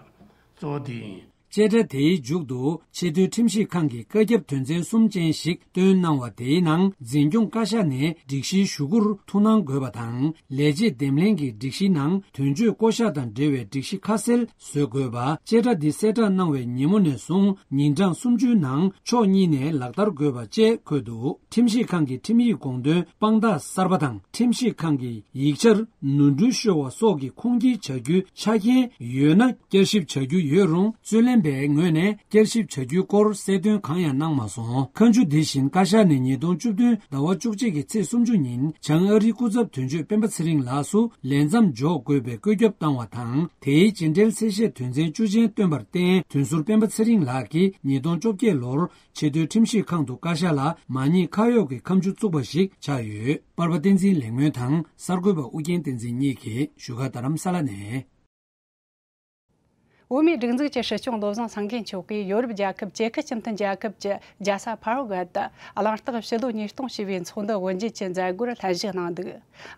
གཙོ་བོ་འདི་ཡིན། བཅད་ཁྲ་དེའི་མཇུག་ཏུ་ཆེས་མཐོའི་ཁྲིམས་ཞིབ་ཁང་གི་བཀའ་ཁྱབ་དོན་ཚན་གསུམ་ཅན་ཞིག་བཏོན་གནང་བ་དེའི་ནང་འཛིན་སྐྱོང་བཀའ་ཤག་ནས་སྒྲིག་གཞིའི་ཞུ་སྐུལ་ཐུགས་སྣང་དགོས་པ་དང་། ལས་བྱེད་འདེམས་ལྷན་གྱི་སྒྲིག་གཞིའི་ནང་དོན་གཅོད་བསྐོ་གཞག་དང་འབྲེལ་བའི་སྒྲིག་གཞི་ཁ་གསལ་བཟོ་དགོས་པ། བཅད་ཁྲ་འདི་གསལ་བསྒྲགས་གནང་བའི་ཉིན་མོ་ནས་བཟུང་ཉིན་གྲངས་སུམ་ཅུའི་ནང་ཕྱོགས་གཉིས་ནས་ལག་བསྟར་དགོས་པ་བཅས་འཁོད་འདུག་ཁྲིམས་ཞིབ་ཁང་གི་ཁྲིམས་ཡིག་དགོངས་དོན་དཔང་རྟགས་གསར་པ་དང་། ཁྲིམས་ཞིབ་ཁང་གི་ཡིག་ཆར་ནོར་འཁྲུལ་ཤོར་བ་སོགས་ཀྱི་ཁུངས་སྐྱེལ་བྱ་རྒྱུའི་ཆ་རྐྱེན་ཡོད་ན་བསྐྱར་ཞིབ་བྱ་རྒྱུ་ཡོད་རུང་། རྩོད་ལེན་པའི་ངོས་ནས་བསྐྱར་ཞིབ་བྱ་རྒྱུའི་སྐོར་གསལ་སྟོན་གང་ཡང་གནང་མ་སོང་། ཁ་མཆུ་འདི་བཞིན་བཀའ་ཤག་ནས་ཉིས་སྟོང་བཅུ་བདུན་ཟླ་བ་བཅུ་གཅིག་གི་ཚེས་སུམ་ཅུ་ཉིན་བྱང་ཨ་རིའི་སྐུ་ཚབ་དོན་གཅོད་སྤེན་པ་ཚེ་རིང་ལགས་སུ་ལས་མཚམས་འཇོག་དགོས་པའི་བཀོད་ཁྱབ་བཏང་བ་དང་། དེའི་རྗེས་འབྲེལ་གསལ་བཤད་དོན་ཚན་བཅུ་ཅན་བཏོན་པར་བརྟེན། དོན་ཟུར་སྤེན་པ་ཚེ་རིང་ལགས་ཀྱིས་ཉིས་སྟོང་བཅོ་བརྒྱད་ལོར་ཆེས་མཐོའི་ཁྲིམས་ཞིབ་ཁང་དུ་བཀའ་ཤག་ལ་མ་ཉེས་ཁ་གཡོགས་ཀྱི་ཁ་མཆུ་བཙུགས་པ་ཞིག་ཆགས་ཡོད། པར་པ་བསྟན་འཛིན་ལེགས་སྨོན་དང་གསར་འགོད་པ་ཨུ་རྒྱན་བསྟན་འཛིན་གཉིས་ཀྱིས་བཞུགས་སྒར་རྡ་རམ་ས་ལ་ནས། བོད་མིའི་སྒྲིག་འཛུགས་ཀྱི་སྲིད་སྐྱོང་བློ་བཟང་སེང་གེ་མཆོག་གིས་ཡོ་རོབ་རྒྱལ་ཁབ་ཅེ་ཁི་སྤྱི་མཐུན་རྒྱལ་ཁབ་ཀྱི་རྒྱལ་ས་ཕ་རོ་གྷལ་དུ་གླེང་སྟེགས་ཕྱི་ལོ་ཉིས་སྟོང་ཞེས་པའི་ཚོགས་འདུ་དབུ་འབྱེད་ཀྱི་མཛད་སྒོར་གླེང་གཞི་གནང་འདུག་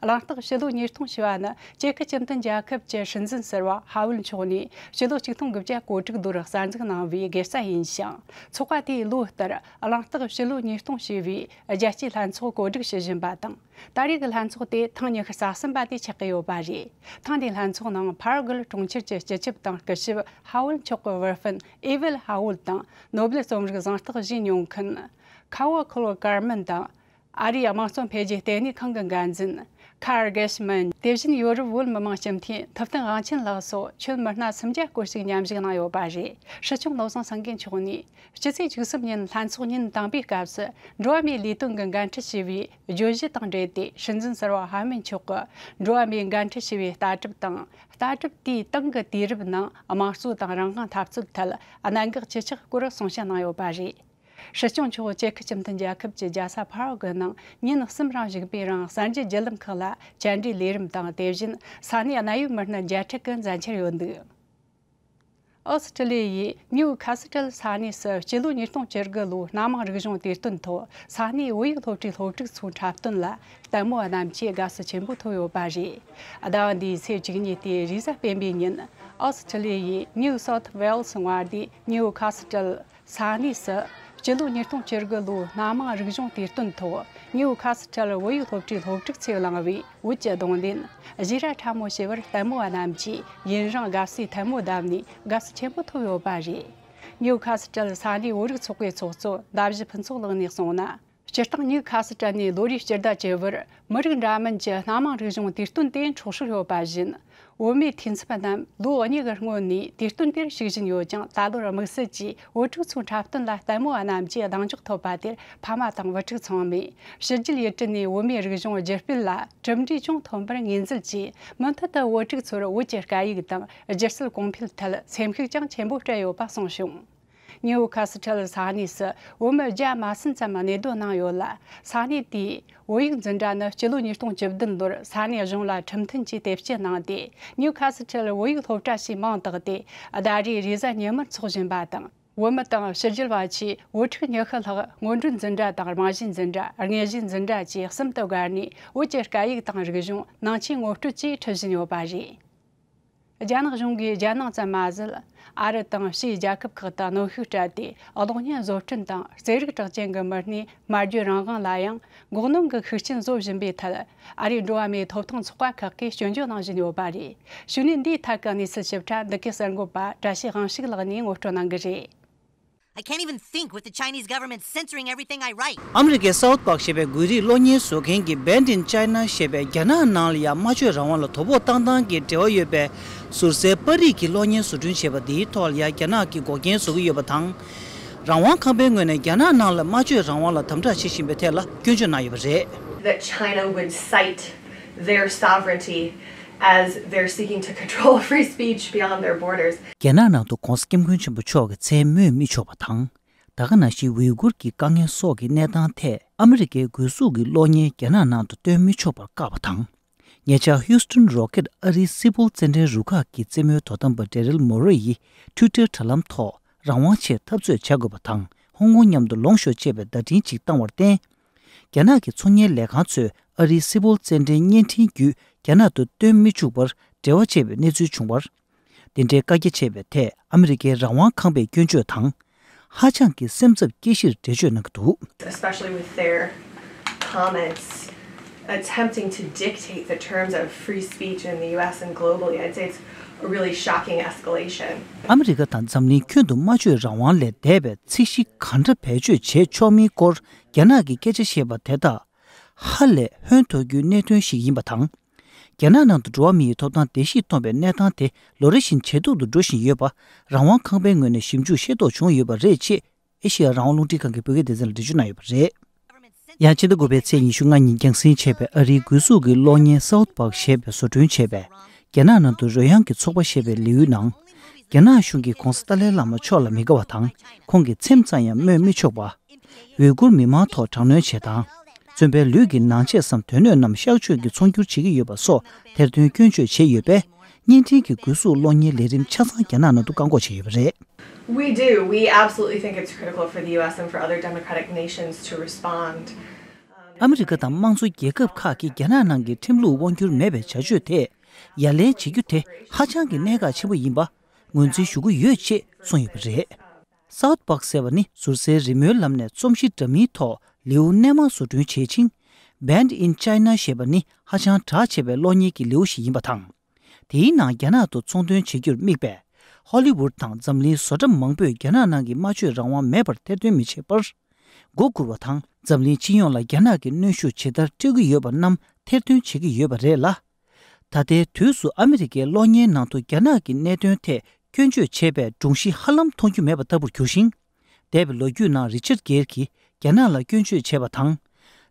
གླེང་སྟེགས་ཕྱི་ལོ་ཉིས་སྟོང་ཞེས་པ་ནི་ཅེ་ཁི་སྤྱི་མཐུན་རྒྱལ་ཁབ་ཀྱི་སྲིད་འཛིན་ཟུར་པ་ཧ་ཝུལ་མཆོག་ནས་ཕྱི་ལོ་ཆིག་སྟོང་དགུ་བརྒྱ་གོ་དྲུག་ལོར་གསར་འཛུགས་གནང་བའི་དགེ་རྩ་ཡིན་ཞིང་། ཚོགས་པ་དེས་ལོ་ལྟར་གླེང་སྟེགས་ཕྱི་ལོ་ཉིས་སྟོང་ཞེས་པའི་རྒྱལ་སྤྱིའི་ལྷན་ཚོགས་གོ་སྒྲིག་བྱེད་བཞིན་པ་དང་། ད་རེས་ཀྱི་ལྷན་ཚོགས་དེ་ཐེངས་ཉི་ཤུ་རྩ་གསུམ་པ་དེ་ཆགས་ཀྱི་ཡོད་པ་རེད། ཐེངས་འདིའི་ལྷན་ཚོགས་ནང་ཕ་ར་གུལ་གྲོང་ཁྱེར་གྱི་སྤྱི་ཁྱབ་དང་སྐུ་ཞབས་ཧ་ཝུལ་མཆོག་གི་བུ་སྤུན་ཨེ་ཝེལ་ཧ་ཝུལ་དང་ནོ་སྦེལ་རྩོམ་རིག་གཟེངས་རྟགས་བཞེས་མྱོང་མཁན་ཁ་ཝ་ཁོ་ལོ་ཀར་མན་དང་། ཨ་རིའི་དམངས་གཙོ་འཕེལ་རྒྱས་ལྟེ་གནས་ཁང་གི་འགན་འཛིན་ཁར་གེ་ཤི་མན། དེ་བཞིན་ཡོ་རོབ་བོད་མི་མང་སྤྱི་འཐུས་ཐུབ་བསྟན་དབང་ཆེན་ལགས་སོགས་ཁྱོན་མི་སྣ་སུམ་བརྒྱ་སྐོར་ཞིག་མཉམ་ཞུགས་གནང་ཡོད་པ་རེད། སྲིད་སྐྱོང་བློ་བཟང་སེང་གེ་མཆོག་ནས་སྤྱི་ཚེས་བཅུ་གསུམ་ཉིན་ལྷན་ཚོགས་ཉིན་དང་པའི་སྐབས་སུ་འགྲོ་བ་མིའི་ལས་དོན་གྱི་འགན་འཁྲི་ཞེས་པའི་བརྗོད་གཞི་དང་འབྲེལ་ཏེ། སྲིད་འཛིན་ཟུར་པ་ཧ་ཝུལ་མཆོག་གིས་འགྲོ་བ་མིའི་འགན་འཁྲི་ཞེས་པའི་ལྟ་གྲུབ་དང་། ལྟ་གྲུབ་དེས་ཏང་གི་དུས་རབས་ནང་དམངས་གཙོ་དང་རང་དབང་འཐབ་རྩོད་ཐད་གནད་འགག་ཇི་ཆགས་སྐོར་གསུང་བཤད་གནང་ཡོད་པ་རེད། སྲིད་སྐྱོང་མཆོག་ཅེ་ཁི་སྤྱི་མཐུན་རྒྱལ་ཁབ་ཀྱི་རྒྱལ་ས་ཕ་རོ་གྷལ་ནང་ཉིན་གསུམ་རིང་བཞུགས་པའི་རིང་གསར་འགྱུར་བརྒྱུད་ལམ་ཁག་ལ་བཅར་འདྲིའི་ལས་རིམ་དང་། དེ་བཞིན་ས་གནས་གནད་ཡོད་མི་སྣ་བརྒྱ་ཕྲག་གི་མཛད་འཆར་ཡོད་འདུག་ཨོ་སི་ཀྲི་ལི་ཡའི་ནིའུ་ཁ་སི་ཀྲལ་ས་གནས་སུ་སྤྱི་ལོ་ཉིས་སྟོང་བཅུ་དགུ་ལོའི་སྣ་མང་རིག་གཞུང་དུས་སྟོན་ཐོག་ས་གནས་བོད་ཡིག་སློབ་གྲྭའི་སློབ་ཕྲུག་ཚོའི་འཁྲབ་སྟོན་ལ་ལྟད་མོ་བ་རྣམས་ཀྱིས་དགའ་བསུ་ཆེན་པོ་ཐོབ་ཡོད་པ་རེད། ཟླ་བ་འདིའི་ཚེས་བཅུ་གཉིས་ཏེ་རེས་གཟའ་སྤེན་པའི་ཉིན་ཨོ་སི་ཀྲི་ལི་ཡའི་ནིའུ་སའུཐ་ཝེལ་སི་མངའ་སྡེའི་ནིའུ་ཁ་སི་ཀྲལ་ས་གནས་སུ་སྤྱི་ལོ་ཉིས་སྟོང་བཅུ་དགུ་ལོའི་སྣ་མང་རིག་གཞུང་དུས་སྟོན་ཐོག་ནིའུ་ཁ་སི་ཀྲལ་བོད་ཡིག་སློབ་གྲྭའི་སློབ་ཕྲུག་ཚོས་བླངས་པའི་བོད་ཀྱི་རྡུང་ལེན་བཞེས་ར་ཁྲ་མོ་ཞེས་པར་ལྟད་མོ་བ་རྣམས་ཀྱིས་ཡུན་རིང་དགའ་བསུའི་ཐལ་མོ་བརྡབས་ནས་དགའ་བསུ་ཆེན་པོ་ཐོབ་ཡོད་པ་རེད། ནིའུ་ཁ་སི་ཀྲལ་ས་གནས་བོད་རིགས་ཚོགས་པའི་ཚོགས་གཙོ་མདའ་བཞི་ཕུན་ཚོགས་ལགས་ནས་གསུངས་ན། སྤྱིར་བཏང་ནིའུ་ཁ་སི་ཀྲལ་ནས་ལོ་རེའི་སྤྱི་ཟླ་བཅུ་པར་མི་རིགས་འདྲ་མིན་གྱི་སྣ་མང་རིག་གཞུང་དུས་སྟོན་དེ་འཚོགས་སྲོལ་ཡོད་པ་བཞིན། བོད་མིའི་འཐུས་ཚབ་རྣམས་ལོ་གཉིས་ཀྱི་སྔོན་ནས་དུས་སྟོན་དེར་ཞུགས་བཞིན་ཡོད་ཀྱང་། ད་ལོར་དམིགས་བསལ་གྱིས་བོད་ཕྲུག་ཚོའི་འཁྲབ་སྟོན་ལ་ལྟད་མོ་བ་རྣམས་ཀྱིས་གདེང་འཇོག་ཐོབ་པ་དེར་ཕ་མ་དང་བུ་ཕྲུག་ཚང་མས་ཕྱི་རྒྱལ་ཡུལ་གྲུ་ནས་བོད་མིའི་རིག་གཞུང་བརྒྱུད་སྤེལ་ལ་གྲུབ་འབྲས་ཅུང་ཐོན་པར་ངོས་འཛིན་གྱིས། མུ་མཐུད་དུ་བོད་ཕྲུག་ཚོར་བོད་ཀྱི་སྐད་ཡིག་དང་སྒྱུ་རྩལ་གོང་འཕེལ་ཐད་སེམས་ཤུགས་ཀྱང་ཆེན་པོ་སྤྲད་ཡོད་པ་གསུངས་བྱུང་། ནིའུ་ཁ་སི་ཁྲལ་ས་གནས་སུ་བོད་མི་བརྒྱ་མ་ཟིན་ཙམ་གནས་སྡོད་གནང་ཡོད་ལ། ས་གནས་དེའི་བོད་ཡིག་འཛིན་གྲྭ་ནི་སྤྱི་ལོ་ཉིས་སྟོང་བཅུ་བདུན་ལོར་ས་གནས་གཞུང་ལ་ཁྲིམས་མཐུན་གྱིས་དེབ་སྐྱེལ་གནང་སྟེ། ནིའུ་ཁ་སི་ཁྲལ་བོད་ཡིག་སློབ་གྲྭ་ཞེས་མིང་བཏགས་ཏེ། ཟླ་རེའི་རེས་གཟའ་ཉི་མར་འཚོགས་བཞིན་པ་དང་། བོད་མི་དང་ཕྱི་རྒྱལ་བ་ཆེས་བོད་ཕྲུག་ཉི་ཤུ་ལྷག་སྔོན་འགྲོའི་འཛིན་གྲྭ་དང་། རྨང་གཞིའི་འཛིན་གྲྭ། དངོས་གཞིའི་འཛིན་གྲྭ་བཅས་གསུམ་དུ་བགར་ནས། བོད་ཀྱི་སྐད་ཡིག་དང་རིག་གཞུང་ནང་ཆེན་ངོ་སྤྲོད་ཀྱིས་ཁྲིད་བཞིན་ཡོད་པ་རེད། རྒྱ་ནག་གཞུང་གིས་རྒྱལ་ནང་ཙམ་མ་ཟད། ཨ་རི་དང་ཕྱིའི་རྒྱལ་ཁབ་ཁག་ཏུ་གནོན་ཤུགས་སྤྲད་དེ། གློག་བརྙན་བཟོ་སྐྲུན་དང་རྩེད་རིགས་གྲགས་ཅན་གྱི་མི་སྣའི་སྨྲ་བརྗོད་རང་དབང་ལ་ཡང་འགོག་གནོན་གྱི་ཤུགས་རྐྱེན་བཟོ་བཞིན་པའི་ཐད། ཨ་རིའི་འགྲོ་བ་མིའི་ཐོབ་ཐང་ཚོགས་པ་ཁག་གིས་སྐྱོན་བརྗོད་གནང་བཞིན་ཡོད་པ་རེད། གཞུག་ནས་འདིའི་ཐད་ཀྱི་གནས་ཚུལ་ཞིབ་ཕྲ་འདི་གའི་གསར་འགོད་པ་བཀྲ་ཤིས་དབང་ཕྱུག་ལགས་ནས་ངོ་སྤྲོད་གནང་གི་རེད། I can't even think with the Chinese government censoring everything I write. ཨ་མི་རི་ཀའི་South Park ཞེས་པའི་འགུལ་རིས་གློག་བརྙན་བཟོ་མཁན་གྱིས་Banned in China ཞེས་པའི་རྒྱ་ནག་ནང་ལ་ཡང་སྨྲ་བརྗོད་རང་དབང་ལ་དོ་ཕོག་བཏང་སྟངས་ཀྱི་འབྲེལ་བ་ཡོད་པའི་ཟུར་གསལ་པར་རིས་ཀྱི་གློག་བརྙན་བཟོ་སྐྲུན་བྱས་པ་འདིའི་ཐོག་ལ་ཡང་རྒྱ་ནག་གིས་འགོག་རྐྱེན་བཟོ་གི་ཡོད་པ་དང་། རང་དབང་ཁང་པའི་ངོས་ནས་རྒྱ་ནག་ནང་ལ་སྨྲ་བརྗོད་རང་དབང་ལ་དམ་དྲག་བྱེད་བཞིན་པའི་ཐད་ལ་སྐྱོན་བརྗོད་གནང་ཡོད་པ་རེད། That China would cite their sovereignty as they're seeking to control free speech beyond their borders. རྒྱ་ནག་ནང་དུ་༧གོང་ས་༧སྐྱབས་མགོན་ཆེན་པོ་མཆོག་གི་མཚན་སྨོས་མི་ཆོག་པ་དང་། ད་ག་ནང་བཞིན་ཝུའི་གུར་གྱི་དཀའ་ངལ་སོགས་ཀྱི་གནས་སྟངས་ཐད་ཨ་མི་རི་ཀའི་སྒོས་ཟུར་གྱི་གློག་བརྙན་རྒྱ་ནག་ནང་དུ་སྟོན་མི་ཆོག་པར་བཀག་པ་དང་། ཉེ་ཆར་Houston Rockets ཨ་རིའི་སིལ་བུར་རྩེད་འགྲན་རུ་ཁག་གི་རྩེད་མོའི་དོ་དམ་པ་Daryl Morey ཡིས་Twitter དྲ་ལམ་ཐོག་རང་དབང་ཆེད་འཐབ་རྩོད་བྱ་དགོས་པ་དང་། ཧོང་ཀོང་མཉམ་དུ་ལོངས་ཤོག་ཅེས་པའི་བརྡ་འཕྲིན་ཅིག་བཏང་བར་བརྟེན། རྒྱ་ནག་གི་ཚོང་གཉེར་ལས་ཁང་ཚོས་ཨ་རིའི་སིལ་བུར་རྩེད་འགྲན་བརྙན་འཕྲིན་བརྒྱུད་རྒྱ་ནག་ཏུ་སྟོན་མི་བཅུག་པར་འབྲེལ་བ་བྱས་པའི་གནས་ཚུལ་བྱུང་བར། དེ་འདྲའི་བཀའ་རྒྱ་བྱས་པའི་ཐད་ཨ་མི་རི་ཀའི་རང་དབང་ཁང་པས་སྐྱོན་བརྗོད་དང་། ཧ་ཅང་གི་སེམས་འཚབ་སྐྱེ་གཞིར་འགྲེལ་བརྗོད་གནང་གི་འདུག Especially with their comments attempting to dictate the terms of free speech in the U S and globally, I'd say it's a really shocking escalation. ཨ་མི་རི་ཀ་དང་འཛམ་གླིང་ཁྱོན་དུ་སྨྲ་བརྗོད་རང་དབང་ལས་འདས་པའི་ཚད་གཞི་གང་འདྲ་བེད་སྤྱོད་བྱེད་ཆོག་མིན་སྐོར་རྒྱ་ནག་གིས་སྐད་ཆ་བཤད་པ་དེ་དག་ཧ་ལས་ཧོན་ཐོར་རྒྱུའི་གནད་དོན་ཞིག་ཡིན་པ་དང་། རྒྱ་ནག་ནང་དུ་འགྲོ་བ་མིའི་ཐོབ་ཐང་བརྡལ་བཤིག་གཏོང་བའི་གནས་སྟངས་དེ་ལོ་རེ་བཞིན་ཇེ་སྡུག་ཏུ་འགྲོ་བཞིན་ཡོད་པ་རང་དབང་ཁང་པའི་ངོས་ནས་ཞིབ་འཇུག་ཤེས་རྟོགས་བྱུང་ཡོད་པ་རེད་ཅེས་ཨེ་ཤེ་ཡ་རང་དབང་རླུང་འཕྲིན་ཁང་གི་བོད་སྐད་སྡེ་ཚན་ལ་འགྲེལ་བརྗོད་གནང་ཡོད་པ་རེད། ཡང་ཕྱི་ཟླ་དགུ་པའི་ཚེས་ཉི་ཤུ་ལྔ་ཉིན་རྒྱང་སྲིང་བྱས་པའི་ཨ་རིའི་སྒོས་ཟུར་གྱི་གློག་བརྙན་South Park ཞེས་པའི་བཟོ་སྐྲུན་བྱས་པའི་རྒྱ་ནག་ནང་དུ་རོལ་དབྱངས་ཀྱི་ཚོགས་པ་ཞེས་པའི་ལེའུའི་ནང་། རྒྱ་ནག་གཞུང་གིས་༧གོང་ས་ཏཱ་ལའི་བླ་མ་མཆོག་ལ་མི་དགའ་བ་དང་། ཁོང་གི་མཚན་ཙམ་ཡང་སྨོས་མི་ཆོག་པ། ཝུའི་གུར་མི་མང་ཐོག་དྲག་གནོན་བྱེད་སྟངས། བཙུན་པའི་ལུས་ཀྱི་ནང་ཆས་སམ་དོན་སྣོད་རྣམས་གཤག་བཅོས་ཀྱིས་ཚོང་བསྒྱུར་བྱེད་ཀྱི་ཡོད་པ་སོགས་ཐེར་འདོན་སྐྱོན་བརྗོད་བྱས་ཡོད་པས། བརྙན་འཕྲིན་གྱི་སྒོས་ཟུར་གློག་བརྙན་ལས་རིམ་ཆ་ཚང་རྒྱ་ནག་ནང་དུ་བཀག་འགོག་བྱས་ཡོད་པ་རེད། We do. We absolutely think it's critical for the U S and for other democratic nations to respond. ཨ་མི་རི་ཀ་དང་དམངས་གཙོ་རྒྱལ་ཁབ་ཁག་གིས་རྒྱ་ནག་ནང་གི་ཁྲིམས་ལུགས་དབང་སྒྱུར་མེད་པའི་བྱ་སྤྱོད་དེ་ཡ་ལན་བྱེད་རྒྱུ་དེ་ཧ་ཅང་གི་གནད་འགག་ཆེན་པོ་ཡིན་པ་ངོས་འཛིན་ཞུ་གི་ཡོད་ཅེས་གསུངས་ཡོད་པ་རེད། South Park ཟེར་བ་ནི་ཟུར་གསལ་རི་མོའི་ལམ་ནས་རྩོམ་གཞི་འདྲ་མིན་ཐོག་ལེའུ་སྣེ་མང་བཟོ་སྐྲུན་བྱེད་ཅིང་། Banned in China ཞེས་པ་ནི་ཧ་ཅང་གྲགས་ཆེ་བའི་གློག་བརྙན་གྱི་ལེའུ་ཞིག་ཡིན་པ་དང་། དེའི་ནང་རྒྱ་ནག་ཏུ་ཚོང་དོན་བྱེད་རྒྱུར་དམིགས་པའི་ཧོ་ལི་ཝུད་དང་འཛམ་གླིང་བཟོ་གྲྭ་མང་པོས་རྒྱ་ནག་ནང་གི་སྨྲ་བརྗོད་རང་དབང་མེད་པར་ཐེར་འདོན་མི་བྱེད་པར་མགོ་སྒུར་བ་དང་། འཛམ་གླིང་སྤྱི་ཡོངས་ལ་རྒྱ་ནག་གི་གནོན་ཤུགས་ཇི་ལྟར་སྤྲོད་ཀྱི་ཡོད་པ་རྣམས་ཐེར་འདོན་བྱེད་ཀྱི་ཡོད་པ་རེད་ལ། ད་ལྟའི་དུས་སུ་ཨ་མི་རི་ཀའི་གློག་བརྙན་ནང་དུ་རྒྱ་ནག་གི་གནད་དོན་ཐད་སྐྱོན་བརྗོད་བྱས་པའི་སྒྲུང་གཞི་ཧ་ལམ་མཐོང་རྒྱུ་མེད་པ་ལྟ་བུར་གྱུར་ཞིང་། འདས་པའི་ལོ་རྒྱུས་ནང་རི་ཅར་གེར་གྱིས་རྒྱ་ནག་ལ་སྐྱོན་བརྗོད་བྱས་པ་དང་།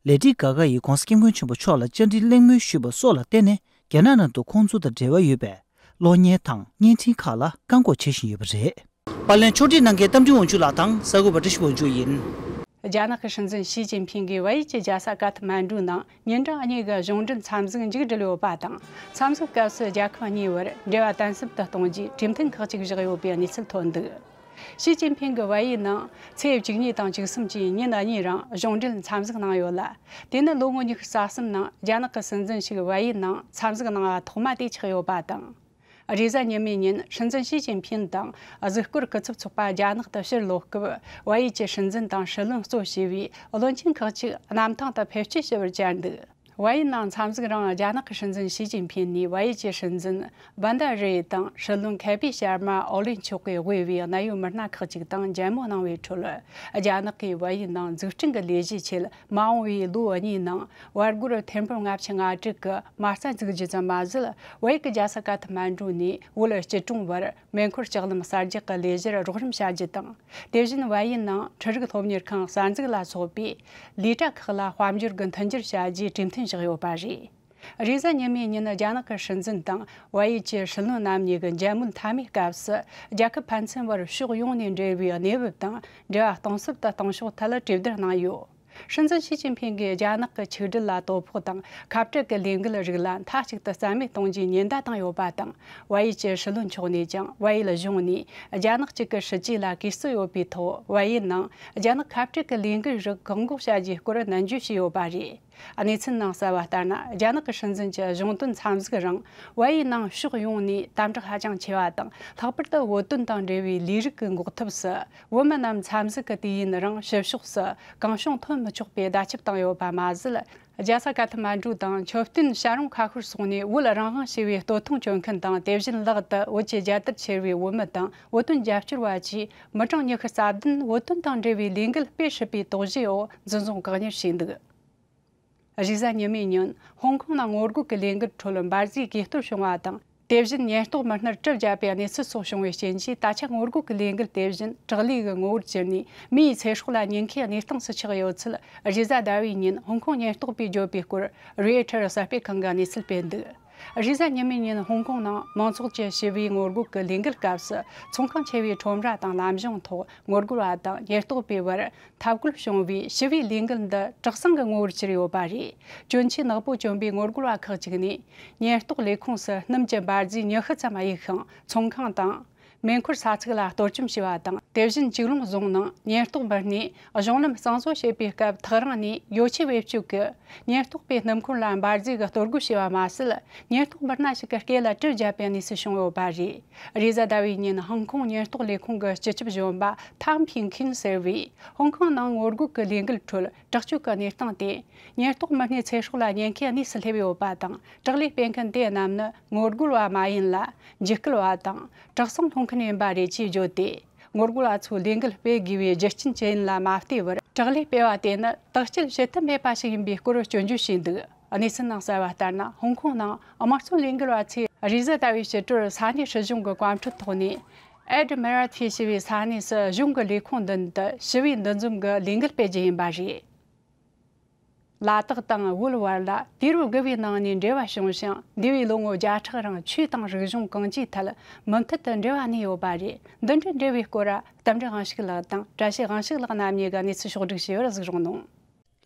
ལེ་ཌི་གྷ་གྷ་ཡིས་༧གོང་ས་༧སྐྱབས་མགོན་ཆེན་པོ་མཆོག་ལ་བཅར་འདྲི་གླེང་མོལ་ཞུས་པ་སོགས་ལ་བརྟེན་ནས་རྒྱ་ནག་ནང་དུ་ཁོང་ཚོ་དང་འབྲེལ་བ་ཡོད་པའི་གློག་བརྙན་དང་བརྙན་འཕྲིན་ཁག་ལ་བཀག་འགོག་བྱེད་བཞིན་ཡོད་པ་རེད། པར་ལེན་ཕྱོགས་སྒྲིག་གནང་མཁན་རྟ་མགྲིན་དབང་ཕྱུག་ལགས་དང་གསར་འགོད་པ་བཀྲ་ཤིས་དབང་ཕྱུག་ཡིན། རྒྱ་ནག་གི་སྲིད་འཛིན་ཞི་ཅིན་ཕིང་གིས་བལ་ཡུལ་གྱི་རྒྱལ་ས་ཀ་ཐ་མན་གྲུའི་ནང་ཉིན་གྲངས་གཉིས་ཀྱི་གཞུང་འབྲེལ་འཚམས་གཟིགས་མཇུག་བསྒྲིལ་ཡོད་པ་དང་། འཚམས་གཟིགས་སྐབས་སུ་རྒྱལ་ཁབ་གཉིས་བར་འབྲེལ་བ་གཏིང་ཟབ་ཏུ་གཏོང་རྒྱུའི་གྲོས་མཐུན་ཁག་ཅིག་བཞག་ཡོད་པའི་གནས་ཚུལ་ཐོན་འདུག། ཞི་ཅིན་ཕིང་གིས་བལ་ཡུལ་ནང་ཚེས་བཅུ་གཉིས་དང་བཅུ་གསུམ་བཅས་ཉིན་གཉིས་རིང་གཞུང་འབྲེལ་འཚམས་གཟིགས་གནང་ཡོད་ལ། དེ་ནི་ལོ་ངོ་ཉི་ཤུ་རྩ་གསུམ་ནང་རྒྱ་ནག་གི་སྲིད་འཛིན་ཞིག་བལ་ཡུལ་ནང་འཚམས་གཟིགས་གནང་བ་ཐོག་མ་དེ་ཆགས་ཡོད་པ་དང་། རེས་གཟའ་ཉི་མའི་ཉིན་སྲིད་འཛིན་ཞི་ཅིན་ཕིང་དང་གཟིགས་སྐོར་སྐུ་ཚབ་ཚོགས་པ་རྒྱ་ནག་ཏུ་ཕྱིར་ལོག་སྐབས། བལ་ཡུལ་གྱི་སྲིད་འཛིན་དང་སྲིད་བློན་གཙོ་བྱས་པའི་བློན་ཆེན་ཁག་ཅིག་གནམ་ཐང་དུ་ཕེབས་སྐྱེལ་ཞུ་བར་བཅར་འདུག། བལ་ཡུལ་ནང་འཚམས་གཟིགས་རིང་རྒྱ་ནག་གི་སྲིད་འཛིན་ཞི་ཅིན་ཕིང་ནས་བལ་ཡུལ་གྱི་སྲིད་འཛིན་བྷན་དཱ་རེ་དང་སྲིད་བློན་ཁེ་པི་ཤར་མ་ཨོ་ལི་མཆོག་གིས་དབུས་པའི་གནད་ཡོད་མི་སྣ་ཁག་ཅིག་དང་མཇལ་མོ་གནང་བའི་ཁྲོད། རྒྱ་ནག་གིས་བལ་ཡུལ་ནང་འཛུགས་སྐྲུན་གྱི་ལས་གཞི་ཆེད། མ་འོངས་པའི་ལོ་གཉིས་ནང་བར་སྒོར་ཐེར་འབུམ་ལྔ་བཅུ་ང་དྲུག་གི་མ་རྩ་འཛུགས་རྒྱུ་ཙམ་མ་ཟད། བལ་ཡུལ་གྱི་རྒྱལ་ས་ཀ་ཐ་མན་གྲུ་ནས་བོད་སྐྱིད་གྲོང་བར་མེ་འཁོར་ལྕགས་ལམ་གསར་རྒྱག་གི་ལས་གཞིར་རོགས་རམ་བྱ་རྒྱུ་དང་། དེ་བཞིན་བལ་ཡུལ་ནང་འཕྲུལ་རིག་སློབ་གཉེར་ཁང་གསར་འཛུགས་ལ་སོགས་པའི་ལས་གྲྭ་ཁག་ལ་དཔལ་འབྱོར་གྱི་མཐུན་འགྱུར་བྱ་རྒྱུའི་གྲོས་མཐུན་བཞག་ཡོད་པ་རེད། རེས་གཟའ་ཉི་མའི་ཉིན་རྒྱ་ནག་གི་སྲིད་འཛིན་དང་བལ་ཡུལ་གྱི་སྲིད་བློན་རྣམ་གཉིས་ཀྱི་མཇལ་མོལ་མཐའ་མའི་སྐབས་སུ། རྒྱལ་ཁབ་ཕན་ཚུན་བར་ཕྱོགས་ཡོངས་ནས་འབྲེལ་བའི་གནས་བབ་དང་འབྲེལ་བ་གཏིང་ཟབ་ཏུ་གཏོང་ཕྱོགས་ཐད་ལ་གྲོས་བསྡུར་གནང་ཡོད། སྲིད་འཛིན་ཞི་ཅིན་ཕིང་གིས་རྒྱ་ནག་གི་ཆིག་སྒྲིལ་ལ་དོ་ཕོག་དང་ཁ་བྲལ་གྱི་ལས་འགུལ་རིགས་ལ་མཐའ་གཅིག་ཏུ་རྩ་མེད་གཏོང་རྒྱུའི་ཉེན་བརྡ་བཏང་ཡོད་པ་དང་། བལ་ཡུལ་གྱི་སྲིད་བློན་མཆོག་ནས་ཀྱང་བལ་ཡུལ་གཞུང་ནས་རྒྱ་ནག་གཅིག་གི་སྲིད་ཇུས་ལ་གུས་བརྩི་ཡོད་པའི་ཐོག། བལ་ཡུལ་ནང་རྒྱ་ནག་ཁ་བྲལ་གྱི་ལས་འགུལ་རིགས་བཀག་འགོག་བྱ་རྒྱུའི་སྐོར་ནན་བརྗོད་བྱས་ཡོད་པ་རེད། གནས་ཚུལ་ནང་གསལ་བ་ལྟར་ན། རྒྱ་ནག་གི་སྲིད་འཛིན་གྱི་གཞུང་དོན་འཚམས་གཟིགས་རིང་། བལ་ཡུལ་ནང་ཕྱོགས་ཡོངས་ནས་དམ་དྲག་ཧ་ཅང་ཆེ་བ་དང་། ལྷག་པར་དུ་བོད་དོན་དང་འབྲེལ་བའི་ལས་རིགས་ཀྱི་འགོག་ཐབས་སུ། བོད་མི་རྣམས་འཚམས་གཟིགས་ཀྱི་དུས་ཡུན་རིང་ཕྱི་ཕྱོགས་སུ་གང་བྱུང་ཐོན་མི་ཆོག་པའི་བརྡ་ཁྱབ་བཏང་ཡོད་པ་མ་ཟད། རྒྱལ་ས་ཀ་ཐ་མན་གྲུ་དང་མཆོད་རྟེན་བཤམས་རུང་ཁ་ཤོར་སོགས་ནས་བོད་རང་དབང་ཞེས་པའི་སྟོད་ཐུང་སྐྱོན་མཁན་དང་། དེ་བཞིན་ལག་ཏུ་བོད་ཀྱི་རྒྱལ་དར་འཁྱེར་བའི་བོད་མི་དང་བོད་དོན་རྒྱབ་སྐྱོར་བ་བཅས་མི་གྲངས་ཉི་ཤུ་རྩ་བདུན་བོད་དོན་དང་འབྲེལ་བའི་ལས་འགུལ་སྤེལ་སྲིད་པའི་དོགས་གཞིའི་འོག་འཛིན་བཟུང་བཀག་ཉར་བྱས་འདུག། རེས་གཟའ་ཉི་མའི་ཉིན་ཧོང་ཀོང་ནང་ངོ་རྒོལ་གྱི་ལས་འགུལ་ཁྲོད་འབར་རྫས་གས་གཏོར་བྱུང་བ་དང་། དེ་བཞིན་ཉེན་རྟོག་མི་སྣར་གྲི་བརྒྱབ་པའི་གནས་ཚུལ་སོགས་བྱུང་བའི་རྐྱེན་གྱིས། ད་ཆ་ངོ་རྒོལ་གྱི་ལས་འགུལ་དེ་བཞིན་བྲག་ལས་ཀྱི་ངོ་བོར་གྱུར་ནས། མིའི་ཚེ་སྲོག་ལ་ཉེན་ཁའི་གནས་སྟངས་སུ་ཆགས་ཡོད་ཚུལ། རེས་གཟའ་ཟླ་བའི་ཉིན་ཧོང་ཀོང་ཉེན་རྟོག་པས་བརྗོད་པའི་སྐོར། རོའི་ཊར་གསར་སྤེལ་ཁང་གིས་གནས་ཚུལ་སྤེལ་འདུག། རེས་གཟའ་ཉི་མའི་ཉིན་ཧོང་ཀོང་ནང་མང་ཚོགས་ཀྱི་ཞི་བའི་ངོ་རྒོལ་གྱི་ལས་འགུལ་སྐབས་སུ། ཚོང་ཁང་ཆེ་བའི་ཁྲོམ་ར་དང་ལམ་གཞུང་ཐོག་ངོ་རྒོལ་བ་དང་ཉེན་རྟོག་པའི་བར་འཐབ་རྒོལ་བྱུང་བའི་ཞི་བའི་ལས་འགུལ་འདི་དྲག་ཟིང་གི་ངོ་བོར་གྱུར་ཡོད་པ་རེད། གྱོན་ཆས་ནག་པོ་གྱོན་པའི་ངོ་རྒོལ་བ་ཁག་ཅིག་ནས། ཉེན་རྟོག་ལས་ཁུངས་སུ་སྣུམ་གྱི་འབར་རྫས་ཉི་ཤུ་ཙམ་གཡུགས་ཤིང་། ཚོང་ཁང་དང་། མེ་འཁོར་ས་ཚིགས་ལ་གཏོར་བཅོམ་བྱས་པ་དང་། དེ་བཞིན་ཅིག་ལུང་རྫོང་ནང་ཉེན་རྟོག་མི་སྣས་གཞུང་ལམ་གཙང་བཟོ་བྱེད་པའི་སྐབས། ཐག་རིང་ནས་ཡོ་ཆས་བེད་སྤྱོད་ཀྱིས་ཉེན་རྟོག་པའི་སྣུམ་འཁོར་ལ་འབར་རྫས་ཀྱི་གཏོར་རྒོལ་བྱས་པ་མ་ཟད། ཉེན་རྟོག་མི་སྣ་ཞིག་གི་སྐེ་ལ་གྲི་བརྒྱབ་པའི་གནས་ཚུལ་བྱུང་ཡོད་པ་རེད། རེས་གཟའ་ཟླ་བའི་ཉིན་ཧོང་ཀོང་ཉེན་རྟོག་ལས་ཁུངས་ཀྱི་སྤྱི་ཁྱབ་གཞོན་པ་ཐམ་ཕིང་ཁིན་ཟེར་བས། ཧོང་ཀོང་ནང་ངོ་རྒོལ་གྱི་ལས་འགུལ་ཁྲོད་དྲག་སྤྱོད་ཀྱི་གནས་སྟངས་དེ། ཉེན་རྟོག་མི་སྣའི་ཚེ་སྲོག་ལ་ཉེན་ཁའི་གནས་སུ་སླེབས་ཡོད་པ་དང་། དྲག་ལས་སྤེལ་མཁན་དེ་རྣམས་ནི་ངོ་རྒོལ་བ་མ་ཡིན་ལ། འཇིགས་སྐུལ་བ་དང་། དྲག་ཟིང་སློང་མཁན་ཡིན་པ་རེད་ཅེས་བརྗོད་དེ། ངོ་རྒོལ་བ་ཚོས་ལས་འགུལ་སྤེལ་དགོས་པའི་རྒྱུ་རྐྱེན་ཅི་ཡིན་ལ་མ་བལྟས་པར། དྲག་ལས་སྤེལ་བ་དེ་ནི་དག་སྐྱེལ་བྱེད་ཐབས་མེད་པ་ཞིག་ཡིན་པའི་སྐོར་སྐྱོན་བརྗོད་བྱས་འདུག། གནས་ཚུལ་ནང་གསལ་བ་ལྟར་ན། ཧོང་ཀོང་ནང་དམངས་གཙོ་ལས་འགུལ་བ་ཚོས་རེས་གཟའ་ཟླ་བའི་ཕྱི་དྲོར་ས་གནས་སྲིད་གཞུང་གི་བཀའ་འཁྲོལ་ཐོག་ནས། ཨེ་ཌི་མི་ར་ཐི་ཞེས་པའི་ས་གནས་སུ་གཞུང་གི་ལས་ཁུངས་མདུན་དུ་ཞི་བའི་འདུ་འཛོམས་ཀྱི་ལས་འགུལ་སྤེལ་རྒྱུ་ཡིན་པ་རེད། ལ་དྭགས་དང་བོད་བར་ལ་དུས་རབས་དགུ་བའི་ནང་ནས་འབྲེལ་བ་བྱུང་ཞིང་། འདས་པའི་ལོ་ངོ་བརྒྱ་ཕྲག་རིང་ཆོས་དང་རིག་གཞུང་གང་ཅིའི་ཐད་མུ་མཐུད་དུ་འབྲེལ་བ་གནས་ཡོད་པ་རེད། འདི་འདྲའི་འབྲེལ་བའི་སྐོར། རྟ་མགྲིན་དབང་ཕྱུག་ལགས་དང་བཀྲ་ཤིས་དབང་ཕྱུག་ལགས་རྣམ་གཉིས་ཀྱིས་གནས་ཚུལ་ཕྱོགས་བསྒྲིགས་བྱས་པར་གཟིགས་རོགས་གནང་།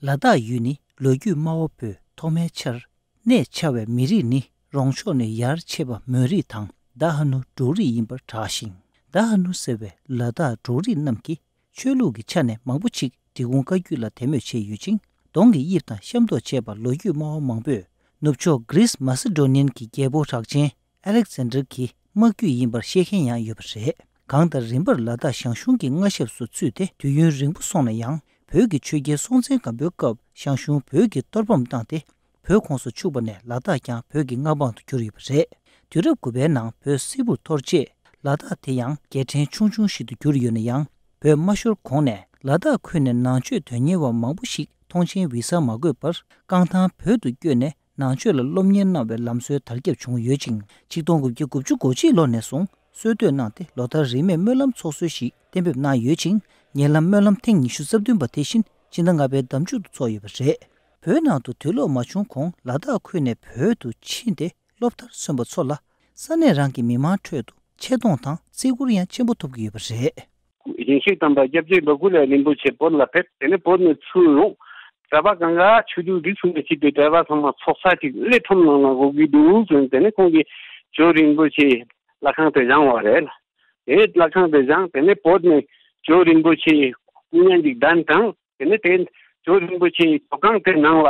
ལ་དྭགས་ཡུལ་ནི་ལོ་རྒྱུས་སྨྲ་བ་པོས་ཐོག་མའི་ཆར། གནས་འཆའ་བའི་མི་རིགས་ནི་རོང་ཕྱོགས་ནས་ཡར་མཆེད་པ་མོན་རིགས་དང་ད་ཧ་ནུ་འབྲུག་རིགས་ཡིན་པར་གྲགས་ཤིང་། ད་ཧ་ནུ་ཟེར་བའི་ལ་དྭགས་འབྲུག་རིགས་རྣམས་ཀྱིས་ཆོས་ལུགས་ཀྱི་ཆ་ནས་མང་པོ་ཞིག་འབྲི་གུང་བཀའ་བརྒྱུད་ལ་དད་མོས་བྱས་ཡོད་ཅིང་། གདོང་གི་དབྱིབས་དང་ཤ་མདོག་བཅས་པ་ལོ་རྒྱུས་སྨྲ་བ་མང་པོས་ནུབ་ཕྱོགས་གྷི་རིས་མ་སི་ཌོ་ནི་ཡན་གྱི་རྒྱལ་པོ་གྲགས་ཅན་ཨ་ལེག་ཛན་ཌར་གྱི་དམག་རྒྱུད་ཡིན་པར་བཤད་མཁན་ཡང་ཡོད་པ་རེད། གང་ལྟར་རིམ་པར་ལ་དྭགས་ཞང་ཞུང་གི་མངའ་ཞབས་སུ་ཚུད་དེ་དུས་ཡུན་རིང་པོ་སོང་ན་ཡང་། བོད་ཀྱི་ཆོས་རྒྱལ་སྲོང་བཙན་སྒམ་པོའི་སྐབས་ཞང་ཞུང་བོད་ཀྱི་གཏོར་ཕམ་བཏང་སྟེ། བོད་ཁོངས་སུ་ཆུད་པ་ནས་ལ་དྭགས་ཀྱང་བོད་ཀྱི་མངའ་འབངས་སུ་གྱུར་ཡོད་པ་རེད། དུས་རབས་དགུ་པའི་ནང་བོད་སིལ་བུར་འཐོར་རྗེས་ལ་དྭགས་དེ་ཡང་རྒྱལ་ཕྲན་ཆུང་ཆུང་ཞིག་ཏུ་གྱུར་ཡོད་ན་ཡང་། བོད་མ་ཤོར་གོང་ནས་ལ་དྭགས་ཁུལ་ནས་ནང་ཆོས་དོན་གཉེར་བ་མང་པོ་ཞིག་མཐོང་ཆེན་ཝི་ས་མ་དགོས་པར་རྐང་ཐང་བོད་དུ་བསྐྱོད་ནས་ནང་ཆོས་ལ་སློབ་གཉེར་གནང་བའི་ལམ་སྲོལ་དར་ཁྱབ་བྱུང་ཡོད་ཅིང་། ཆིག་སྟོང་དགུ་བརྒྱ་དགུ་བཅུ་གོ་གཅིག་ལོ་ནས་བཟུང་སྲོལ་གཏོད་གནང་སྟེ་ལོ་ལྟར་རིས་མེད་སྨོན་ལམ་ཚོགས་སྲོལ་ཞིག་གཏན་འབེབས་གནང་ཡོད་ཅིང་། ཉེ་ལམ་སྨོན་ལམ་ཐེངས་ཉི་ཤུ་རྩ་བདུན་པ་དེ་བཞིན་སྤྱི་ཟླ་ལྔ་པའི་ཟླ་མཇུག་ཏུ་ཚོགས་ཡོད་པ་རེད། བོད་ནང་དུ་དུས་ལོག་མ་བྱུང་གོང་ལ་དྭགས་ཁུལ་ནས་བོད་དུ་ཕྱིན་ཏེ་སློབ་མཐར་སོན་པ་ཚོ་ལ་ས་གནས་རང་གི་མི་མང་ཁྲོད་དུ་ཆེ་མཐོང་དང་བརྩི་བཀུར་ཡང་ཆེན་པོ་ཐོབ་ཀྱི་ཡོད་པ་རེད། ཞིང་གཤེགས་དམ་པ་སྐྱབས་རྗེ་བ་ཀུ་ལ་རིན་པོ་ཆེ་བོད་ལ་ཕེབས། དེ་ནས་བོད་ནས་ཚུར་ཡོང་། གྲྭ་པ་གང་ག་ཆོས་བརྒྱུད་རིས་སུ་མ་ཆད་པའི་གྲྭ་པ་ཚང་མ་ཚོགས་ས་ཅིག་གླེ་ཁྲོམ་ནང་ལ་དགོས་ཀྱི་འདུག་ཟེར། དེ་ནས་ཁོང་གིས་ཇོ་རིན་པོ་ཆེ་ལྷ་ཁང་དེ་བཞེངས་པ་རེད། དེ་ལྷ་ཁང་དེ་བཞེངས། དེ་ནས་བོད་ནས་ཇོ་རིན་པོ་ཆེ་སྐུ་བརྙན་ཅིག་གདན་དྲངས། དེ་ནས་དེ་ཇོ་རིན་པོ་ཆེའི་ཇོ་ཁང་དེ་ནང་ལ་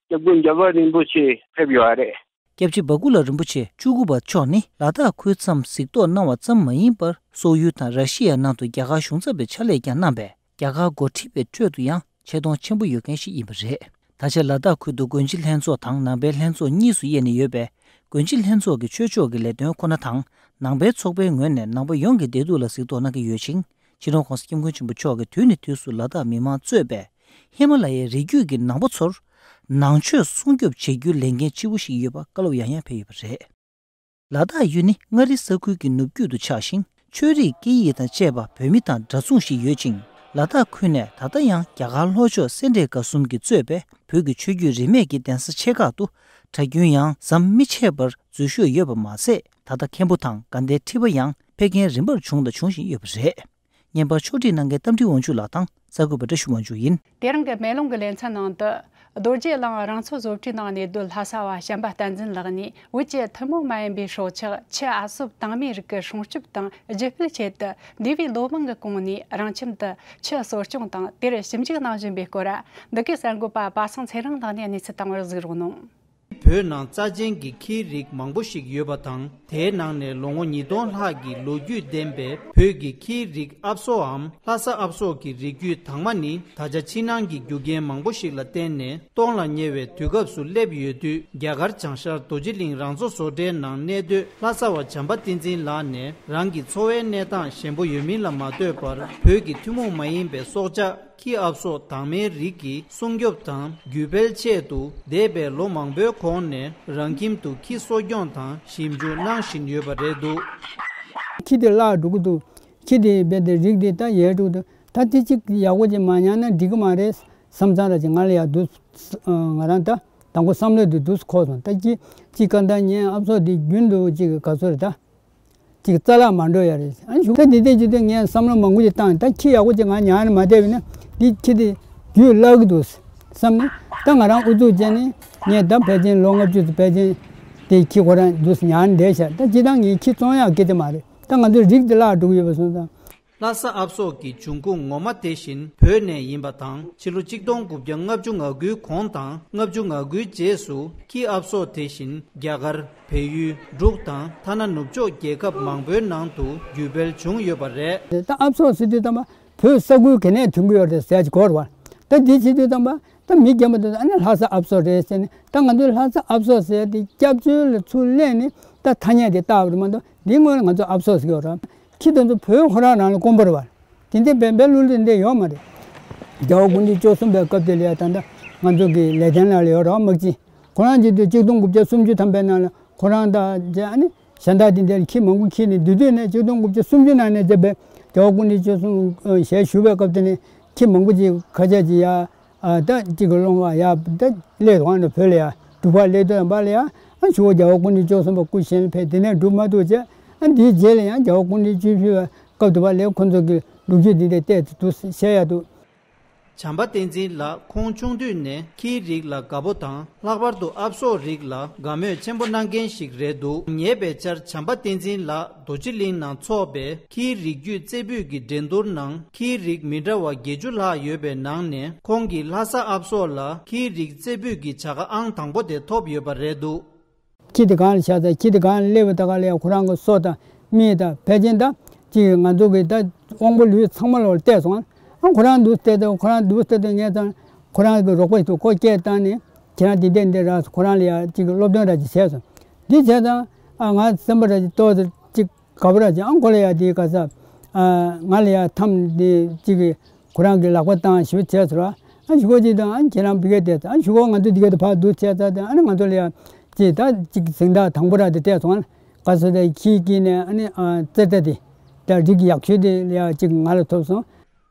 སྐྱབས་མགོན་རྒྱལ་བ་རིན་པོ་ཆེ་ཕེབས་ཡོད་རེད། སྐྱབས་རྗེ་བ་ཀུ་ལ་རིན་པོ་ཆེ་བཅུ་དགུ་པ་མཆོག་ནི་ལ་དྭགས་ཁུལ་མཚམས་གཟིགས་རྟོག་གནང་བ་ཙམ་མ་ཡིན་པར། སོག་ཡུལ་དང་ར་ཤི་ཡ་ནང་དུ་རྒྱ་གར་གཞུང་ཚབ་པའི་ཕྱག་ལས་ཀྱང་གནང་བས། རྒྱ་གར་འགོ་ཁྲིད་པའི་ཁྲོད་དུ་ཡང་ཆེ་མཐོང་ཆེན་པོ་ཡོད་མཁན་ཞིག་ཡིན་པ་རེད། ད་ཆ་ལ་དྭགས་ཁུལ་དུ་དགོན་སྤྱི་ལྷན་ཚོགས་དང་ནང་པའི་ལྷན་ཚོགས་གཉིས་སུ་དབྱེ་ནས་ཡོད་པས། དགོན་སྤྱི་ལྷན་ཚོགས་ཀྱི་ཆོས་ཕྱོགས་ཀྱི་ལས་དོན་ཁོ་ན་དང་། ནང་པའི་ཚོགས་པའི་ངོས་ནས་ནང་པ་ཡོངས་ཀྱི་བདེ་སྡུག་ལ་གཟིགས་རྟོག་གནང་གི་ཡོད་ཅིང་། སྤྱི་ནོར་༸གོང་ས་༸སྐྱབས་མགོན་ཆེན་པོ་མཆོག་གིས་དུས་ནས་དུས་སུ་ལ་དྭགས་མི་མང་གཙོས་པའི་ཧི་མ་ལ་ཡའི་རི་རྒྱུད་ཀྱི་ནང་པ་ཚོར་ནང་ཆོས་སྲུང་སྐྱོབ་བྱེད་རྒྱུའི་ལས་འགན་ལྕི་པོ་ཞིག་ཡོད་པ་བཀའ་སློབ་ཡང་ཡང་ཕེབས་ཡོད་པ་རེད། ལ་དྭགས་ཡུལ་ནི་མངའ་རིས་ས་ཁུལ་གྱི་ནུབ་རྒྱུད་དུ་ཆགས་ཤིང་། ཆོས་རིག་སྐད་ཡིག་དང་བཅས་པ་བོད་མི་དང་འདྲ་མཚུངས་ཤིག་ཡོད་ཅིང་། ལ་དྭགས་ཁུལ་ནས་ད་ལྟ་ཡང་རྒྱ་གར་ལྷོ་ཕྱོགས་སེ་འབྲས་དགའ་གསུམ་གྱིས་གཙོས་པའི་བོད་ཀྱི་ཆོས་བརྒྱུད་རིས་མེད་ཀྱི་གདན་ས་ཆེ་ཁག་ཏུ་གྲྭ་རྒྱུན་ཡང་ཟམ་མི་ཆད་པར་འཛུལ་ཞུགས་ཡོད་པ་མ་ཟད། ད་ལྟ་མཁན་པོ་དང་དགའ་ལྡན་ཁྲི་པ་ཡང་ཕེབས་མཁན་རིམ་པར་བྱུང་དང་འབྱུང་བཞིན་ཡོད་པ་རེད། བརྙན་པར་ཕྱོགས་སྒྲིག་གནང་མཁན་རྟ་མགྲིན་དབང་ཕྱུག་ལགས་དང་། གསར་འགོད་པ་བཀྲ་ཤིས་དབང་ཕྱུག་ཡིན། དེ་རིང་གི་མེ་ལོང་གི་ལེ་ཚན་ནང་དུ། རྡོ་རྗེ་གླིང་རང་འཚོ་བཟོ་གྲྭའི་ནང་གནས་སྡོད་ལྷ་ས་བ་བྱམས་པ་བསྟན་འཛིན་ལགས་ནས། བོད་ཀྱི་ཐུན་མོང་མ་ཡིན་པའི་སྲོག་ཆགས་ཁྱི་ཨ་སོབ་དྭངས་མའི་རིགས་ཀྱི་སྲུང་སྐྱོབ་དང་བརྒྱུད་སྤེལ་ཆེད་དུ། འདས་པའི་ལོ་མང་གི་གོང་ནས་རང་ཁྱིམ་དུ་ཁྱི་གསོ་སྐྱོང་དང་། དེར་ཞིབ་འཇུག་གནང་བཞིན་པའི་སྐོར། འདི་གའི་གསར་འགོད་པ་པ་སངས་ཚེ་རིང་ལགས་ནས་གནས་ཚུལ་བཏང་བར་གཟིགས་རོགས་གནང་། བོད་ནང་རྩ་ཅན་གྱི་ཁྱིའི་རིགས་མང་པོ་ཞིག་ཡོད་པ་དང་། དེའི་ནང་ནས་ལོ་ངོ་ཉིས་སྟོང་ལྷག་གི་ལོ་རྒྱུས་ལྡན་པའི་བོད་ཀྱི་ཁྱིའི་རིགས་ཨབ་སོའམ་ལྷ་ས་ཨབ་སོ་གི་རིགས་རྒྱུད་དྭངས་མ་ནི། ད་ཆ་ཕྱི་ནང་གི་རྒྱུ་རྐྱེན་མང་པོ་ཞིག་ལ་བརྟེན་ནས་སྟོངས་ལ་ཉེ་བའི་དུས་སྐབས་སུ་སླེབས་ཡོད་དུས། རྒྱ་གར་བྱང་ཤར་རྡོ་རྗེ་གླིང་རང་འཚོ་བཟོ་གྲྭའི་ནང་གནས་སྡོད་ལྷ་ས་བ་བྱམས་པ་བསྟན་འཛིན་ལགས་ནས། རང་གི་འཚོ་བའི་གནས་སྟངས་ཞན་པོ་ཡོད་མིན་ལ་མ་ལྟོས་པར། བོད་ཀྱི་ཐུན་མོང་མ་ཡིན་པའི་སྲོག་ཆགས་ཁྱི་ཨབ་སོ་དྭངས་མའི་རིགས་ཀྱི་སྲུང་སྐྱོབ་དང་བརྒྱུད་སྤེལ་ཆེད་དུ། འདས་པའི་ལོ་མང་པོའི་གོང་ནས་རང་ཁྱིམ་དུ་ཁྱི་གསོ་སྐྱོང་དང་ཞིབ་འཇུག་གནང་བཞིན་ཡོད་པ་རེད་འདུག། ཁྱི་དེ་བརླག་འགྲོ་གི་འདུག། ཁྱི་དེ་རྦད་དེ་རིགས་དེ་ད་ཡལ་འགྲོ་གི་འདུག། ད་དེ་གཅིག་ཡག་པོ་ཅིག་མ་ཉར་ན་འགྲིག་གི་མ་རེད་བསམ་ཙང་ར་ཅིག་ང་ལ་ཡ་འདུག། ང་རང་ད་དང་པོ་བསམ་བློ་དེ་འདུག་འཁོར་སོང་། ད་ཅི་ཅི་གང་ལྟར་ངས་ཨབ་སོ་དེ་རྒྱུན་དུ་ཅིག་ག་ཚོད་རེད་ད། ཅིག་རྩ་བརླག་མ་འགྲོ་ཡ་རེད། ཨ་ཞུ་ད་འདི་ལྟས་ཅི་ལྟས་ངས་བསམ་བློ་མང་པོ་ཅིག་བཏང་། ད་ཁྱི་ཡག་པོ་ཅིག་ང་ཉར་ནས་མ་བསྡད་པ་ཡིན་ན་འདི་ཁྱི་དེ་རྒྱུད་བརླག་གི་འདུག་བསམ་ནས། ད་ང་རང་ཨུ་ཚུགས་བྱས་ནས་ངས་ད་ཕལ་ཆེར་ལོ་ལྔ་བཅུ་ཙམ་ཕལ་ཆེར་དེ་ཁྱི་ཁོ་རང་འདུག་ཉར་ནས་བསྡད་ཤག། ད་ཅི་ད་ངས་ཁྱི་བཙོང་ཡག་སྐད་ཆ་མ་རེད། ད་ང་ཚོའི་རིགས་དེ་བརླག་འགྲོ་གི་ཡོད་པ་སོང་ཙང་། ལྷ་ས་ཨབ་སོ་གི་འབྱུང་ཁུངས་ངོ་མ་དེ་བཞིན་བོད་ནས་ཡིན་པ་དང་། ཕྱི་ལོ་གཅིག་སྟོང་དགུ་བརྒྱ་ལྔ་བཅུ་ང་དགུའི་གོང་དང་ལྔ་བཅུ་ང་དགུའི་རྗེས་སུ་ཁྱི་ཨབ་སོ་དེ་བཞིན་རྒྱ་གར། བལ་ཡུལ། འབྲུག་དང་ཐ་ན་ནུབ་ཕྱོགས་རྒྱལ་ཁབ་མང་པོའི་ནང་དུ་བརྒྱུད་སྤེལ་བྱུང་ཡོད་པ་རེད། ད་ཨབ་སོ་ཟེར་དུས་ཙམ་པ་བོད་ས་ཁུལ་ག་ནས་ཐོན་གྱི་ཡོད་རེད་ཟེར་གྱི་གོ་རེད་བ། ད་འདི་བྱེད་དུས་ཙམ་པ་ད་མི་རྒན་པ་དེ་ཚོ་ཨ་ནི་ལྷ་ས་ཨབ་སོ་རེད་ཟེར་ནས། ད་ང་ཚོའི་ལྷ་ས་ཨབ་སོ་ཟེར་དེ་སྐྱབས་བཅོལ་ལ་ཚུར་སླེབས་ནས་ད་ཐ་སྙད་དེ་བཏགས་པ་རེད་མ་གཏོགས། འདིའི་སྔོན་ལ་ང་ཚོ་ཨབ་སོ་ཟེར་གྱི་ཡོད་རེད། ཁྱི་དེ་ཚོ་བོད་ཁོ་རང་རང་ལ་དཀོན་པོ་རེད་བ། དེ་འདྲའི་བན་བན་ལུ་ལུ་དེ་འདྲ་ཡོད་མ་རེད། རྒྱལ་བ་སྐུ་ཕྲེང་བཅུ་གསུམ་པའི་སྐབས་དེ་ལ་ཡ་ད་ལྟ་ང་ཚོ་གི་ལེགས་ལྡན་ལགས་ལ་ཡོད་རེད་བ། དམག་སྤྱི་ཁོ་རང་གཅིག་དུས་གཅིག་སྟོང་དགུ་བརྒྱ་སུམ་ཅུ་ཐམ་པའི་ནང་ལ་ཁོ་རང་དང་བཅས་ཨ་ནི་གཞན་དག་དེ་འདྲ་ཁྱི་མང་པོ་ཁྱེར་ནས་དེ་དུས་ནས་གཅིག་སྟོང་དགུ་བརྒྱ་སུམ་ཅུ་ནང་ནས་བྱས་པའི་རྒྱལ་བ་སྐུ་ཕྲེང་བཅུ་གསུམ་ཞལ་བཞུགས་པའི་སྐབས་དེ་ནས་ཁྱི་མང་པོ་ཅིག་ཁ་ཤས་ཅིག་ཡ། ཨ་ད་གཅིག་གི་སློང་བ་ཡ་ད་སླེབས་འདུག་ཨ་ནི་བོད་ལ་ཡ་འབྲུག་པ་སླེབས་དུས་ཡང་པ་ལ་ཡ་ཨ་ཞུ་བ་རྒྱལ་བ་སྐུ་ཕྲེང་བཅུ་གསུམ་པ་སྐུ་གཞན་ལ་ཕེབས། དེ་ནས་འགྲུབ་མ་ཐུབ་བྱས། ཨ་འདིའི་རྗེས་ལ་ཡང་རྒྱལ་བ་སྐུ་ཕྲེང་བཅུ་བཞི་པ་སྐབས་དུ་བ་ལས་ཁོ་ཚོ་གི་ལོ་རྒྱུས་འདི་འདྲ་བལྟས་ཏེ་འདུག་བཤད་ཡ་འདུག། བྱམས་པ་བསྟན་འཛིན་ལགས་ཁོང་ཆུང་དུས་ནས་ཁྱིའི་རིགས་ལ་དགའ་པོ་དང་། ལྷག་པར་དུ་ཨབ་སོག་རིགས་ལ་དགའ་མོས་ཆེན་པོ་གནང་མཁན་ཞིག་རེད་འདུག། ཉེ་བའི་ཆར་བྱམས་པ་བསྟན་འཛིན་ལགས་རྡོ་རྗེ་གླིང་ནང་འཚོགས་པའི་ཁྱིའི་རིགས་རྒྱུད་རྩེ་ཕུད་ཀྱི་འགྲན་བསྡུར་ནང་ཁྱིའི་རིགས་མི་འདྲ་བ་བརྒྱད་ཅུ་ལྷག་ཡོད་པའི་ནང་ནས། ཁོང་གིས་ལྷ་ས་ཨབ་སོག་ལ་ཁྱིའི་རིགས་རྩེ་ཕུད་ཀྱི་བྱ་དགའ་ཨང་དང་པོ་དེ་ཐོབ་ཡོད་པ་རེད་འདུག། ཁྱི་དེ་གང་ལ་བཞག་ཙང་། ཁྱི་དེ་གང་ལ་སླེབས་པ་ད་ག་ལ་ཡང་ཁོ་རང་གི་སོ་དང་མིག་དང་ཕལ་ཆེར་ད་ཅིག་ང་ཚོ་གི་ད་དབང་པོ་ལུས་ཚང་མ་ལོག་བལྟས་སོང་། ཨ་ཁོ་རང་འདུག་བལྟས་ཏེ་ཁོ་རང་འདུག་བལྟས་ཏེ་ངས་ཙང་ཁོ་རང་གི་རོགས་པ་ཞིག་ཏུ་ཁོ་སྐད་བཏང་ནས་ཁྱེད་རང་འདི་འདྲས་འདི་ར་ཁོ་རང་ལ་ཡང་ཅིག་སློབ་སྟོན་ར་ཅིག་བྱས་སོང་། འདི་བྱས་ཙང་ཨ་ང་སེམས་པ་ར་ཅིག་ཏོག་ཙམ་ཅིག་དགའ་པོ་ར་ཅིག་ཨ་ཁོ་ལ་ཡང་དེའི་ག་ས་ཨ་ང་ལ་ཡང་ཐམ་འདི་ཅིག་གི་ཁོ་རང་གི་ལག་པ་བཏང་ཞིབ་བྱས་ཚར་བ། ཨ་ཞུ་གོ་ཅིག་དང་ཨ་ཁྱེད་རང་ཕ་གིར་བསྡད་ཚར། ཨ་ཞུ་གོ་ང་ཚོ་འདི་ག་དུ་ཕར་འདུག་བྱས་ཚར་ཏེ་ཨ་ནི་ང་ཚོ་ལ་ཡ་ཅིག་ད་ཅིག་གཟེངས་རྟགས་དང་པོ་ར་དེ་སྤྲད་སོང་། ཨ་ག་ས་དེ་ཁྱིའི་དཀྱིལ་ནས་ཨ་ནི་ཨ་རྩེ་རྩེ་དེ་ད་རིགས་ཡག་ཤོས་དེ་ལ་ཡ་ཅིག་ང་ལ་ཐོབ་སོང་།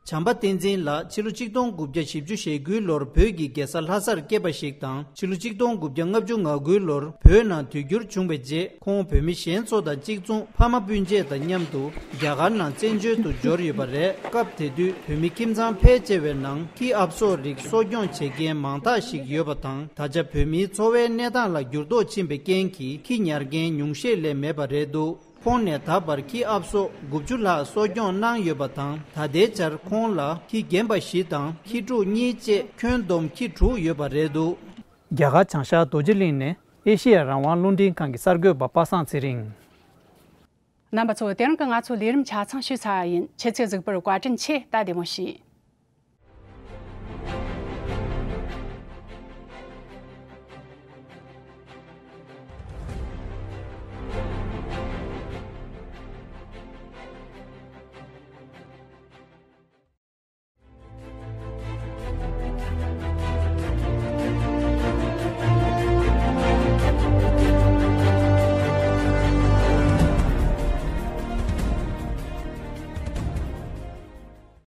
བྱམས་པ་བསྟན་འཛིན་ལགས་ཕྱི་ལོ་གཅིག་སྟོང་དགུ་བརྒྱ་བཞི་བཅུ་ཞེ་དགུའི་ལོར་བོད་ཀྱི་རྒྱལ་ས་ལྷ་སར་སྐྱེས་པ་ཞིག་དང་། ཕྱི་ལོ་གཅིག་སྟོང་དགུ་བརྒྱ་ལྔ་བཅུ་ང་དགུའི་ལོར་བོད་ནང་དུས་འགྱུར་བྱུང་བའི་རྗེས། ཁོང་བོད་མི་གཞན་ཚོ་དང་གཅིག་མཚུངས་ཕ་མ་སྤུན་མཆེད་དང་མཉམ་དུ་རྒྱ་གར་ནང་བཙན་བྱོལ་དུ་འབྱོར་ཡོད་པ་རེད། སྐབས་དེ་དུས་བོད་མི་ཁྱིམ་ཚང་ཕལ་ཆེ་བའི་ནང་ཁྱི་ཨབ་སོ་རིགས་གསོ་སྐྱོང་བྱེད་མཁན་མང་དག་ཞིག་ཡོད་པ་དང་། ད་ཆ་བོད་མིའི་འཚོ་བའི་གནས་སྟངས་ལ་འགྱུར་ལྡོག་ཕྱིན་པའི་རྐྱེན་གྱིས་ཁྱི་ཉར་མཁན་ཉུང་ཤས་ལས་མེད་པ་རེད་འདུག་ཁོང་ནས་ད་བར་ཁྱི་ཨབ་སོ་དགུ་བཅུ་ལྷག་གསོ་སྐྱོང་གནང་ཡོད་པ་དང་། ད་ལྟའི་ཆར་ཁོང་ལ་ཁྱི་རྒན་པ་བཞི་དང་ཁྱི་ཕྲུག་གཉིས་བཅས་ཁྱོན་བསྡོམས་ཁྱི་དྲུག་ཡོད་པ་རེད་འདུག་རྒྱ་གར་བྱང་ཤར་རྡོ་རྗེ་གླིང་ནས་ཨེ་ཤེ་ཡ་རང་དབང་རླུང་འཕྲིན་ཁང་གི་གསར་འགོད་པ་པ་སངས་ཚེ་རིང་། རྣམ་པ་ཚོ། དེ་རིང་གི་ང་ཚོའི་ལས་རིམ་ཆ་ཚང་ཞུས་ཚར་བ་ཡིན། ཁྱེད་ཚོས་གཟིགས་པར་བཀའ་དྲིན་ཆེ། ད་བདེ་མོ་བྱོས།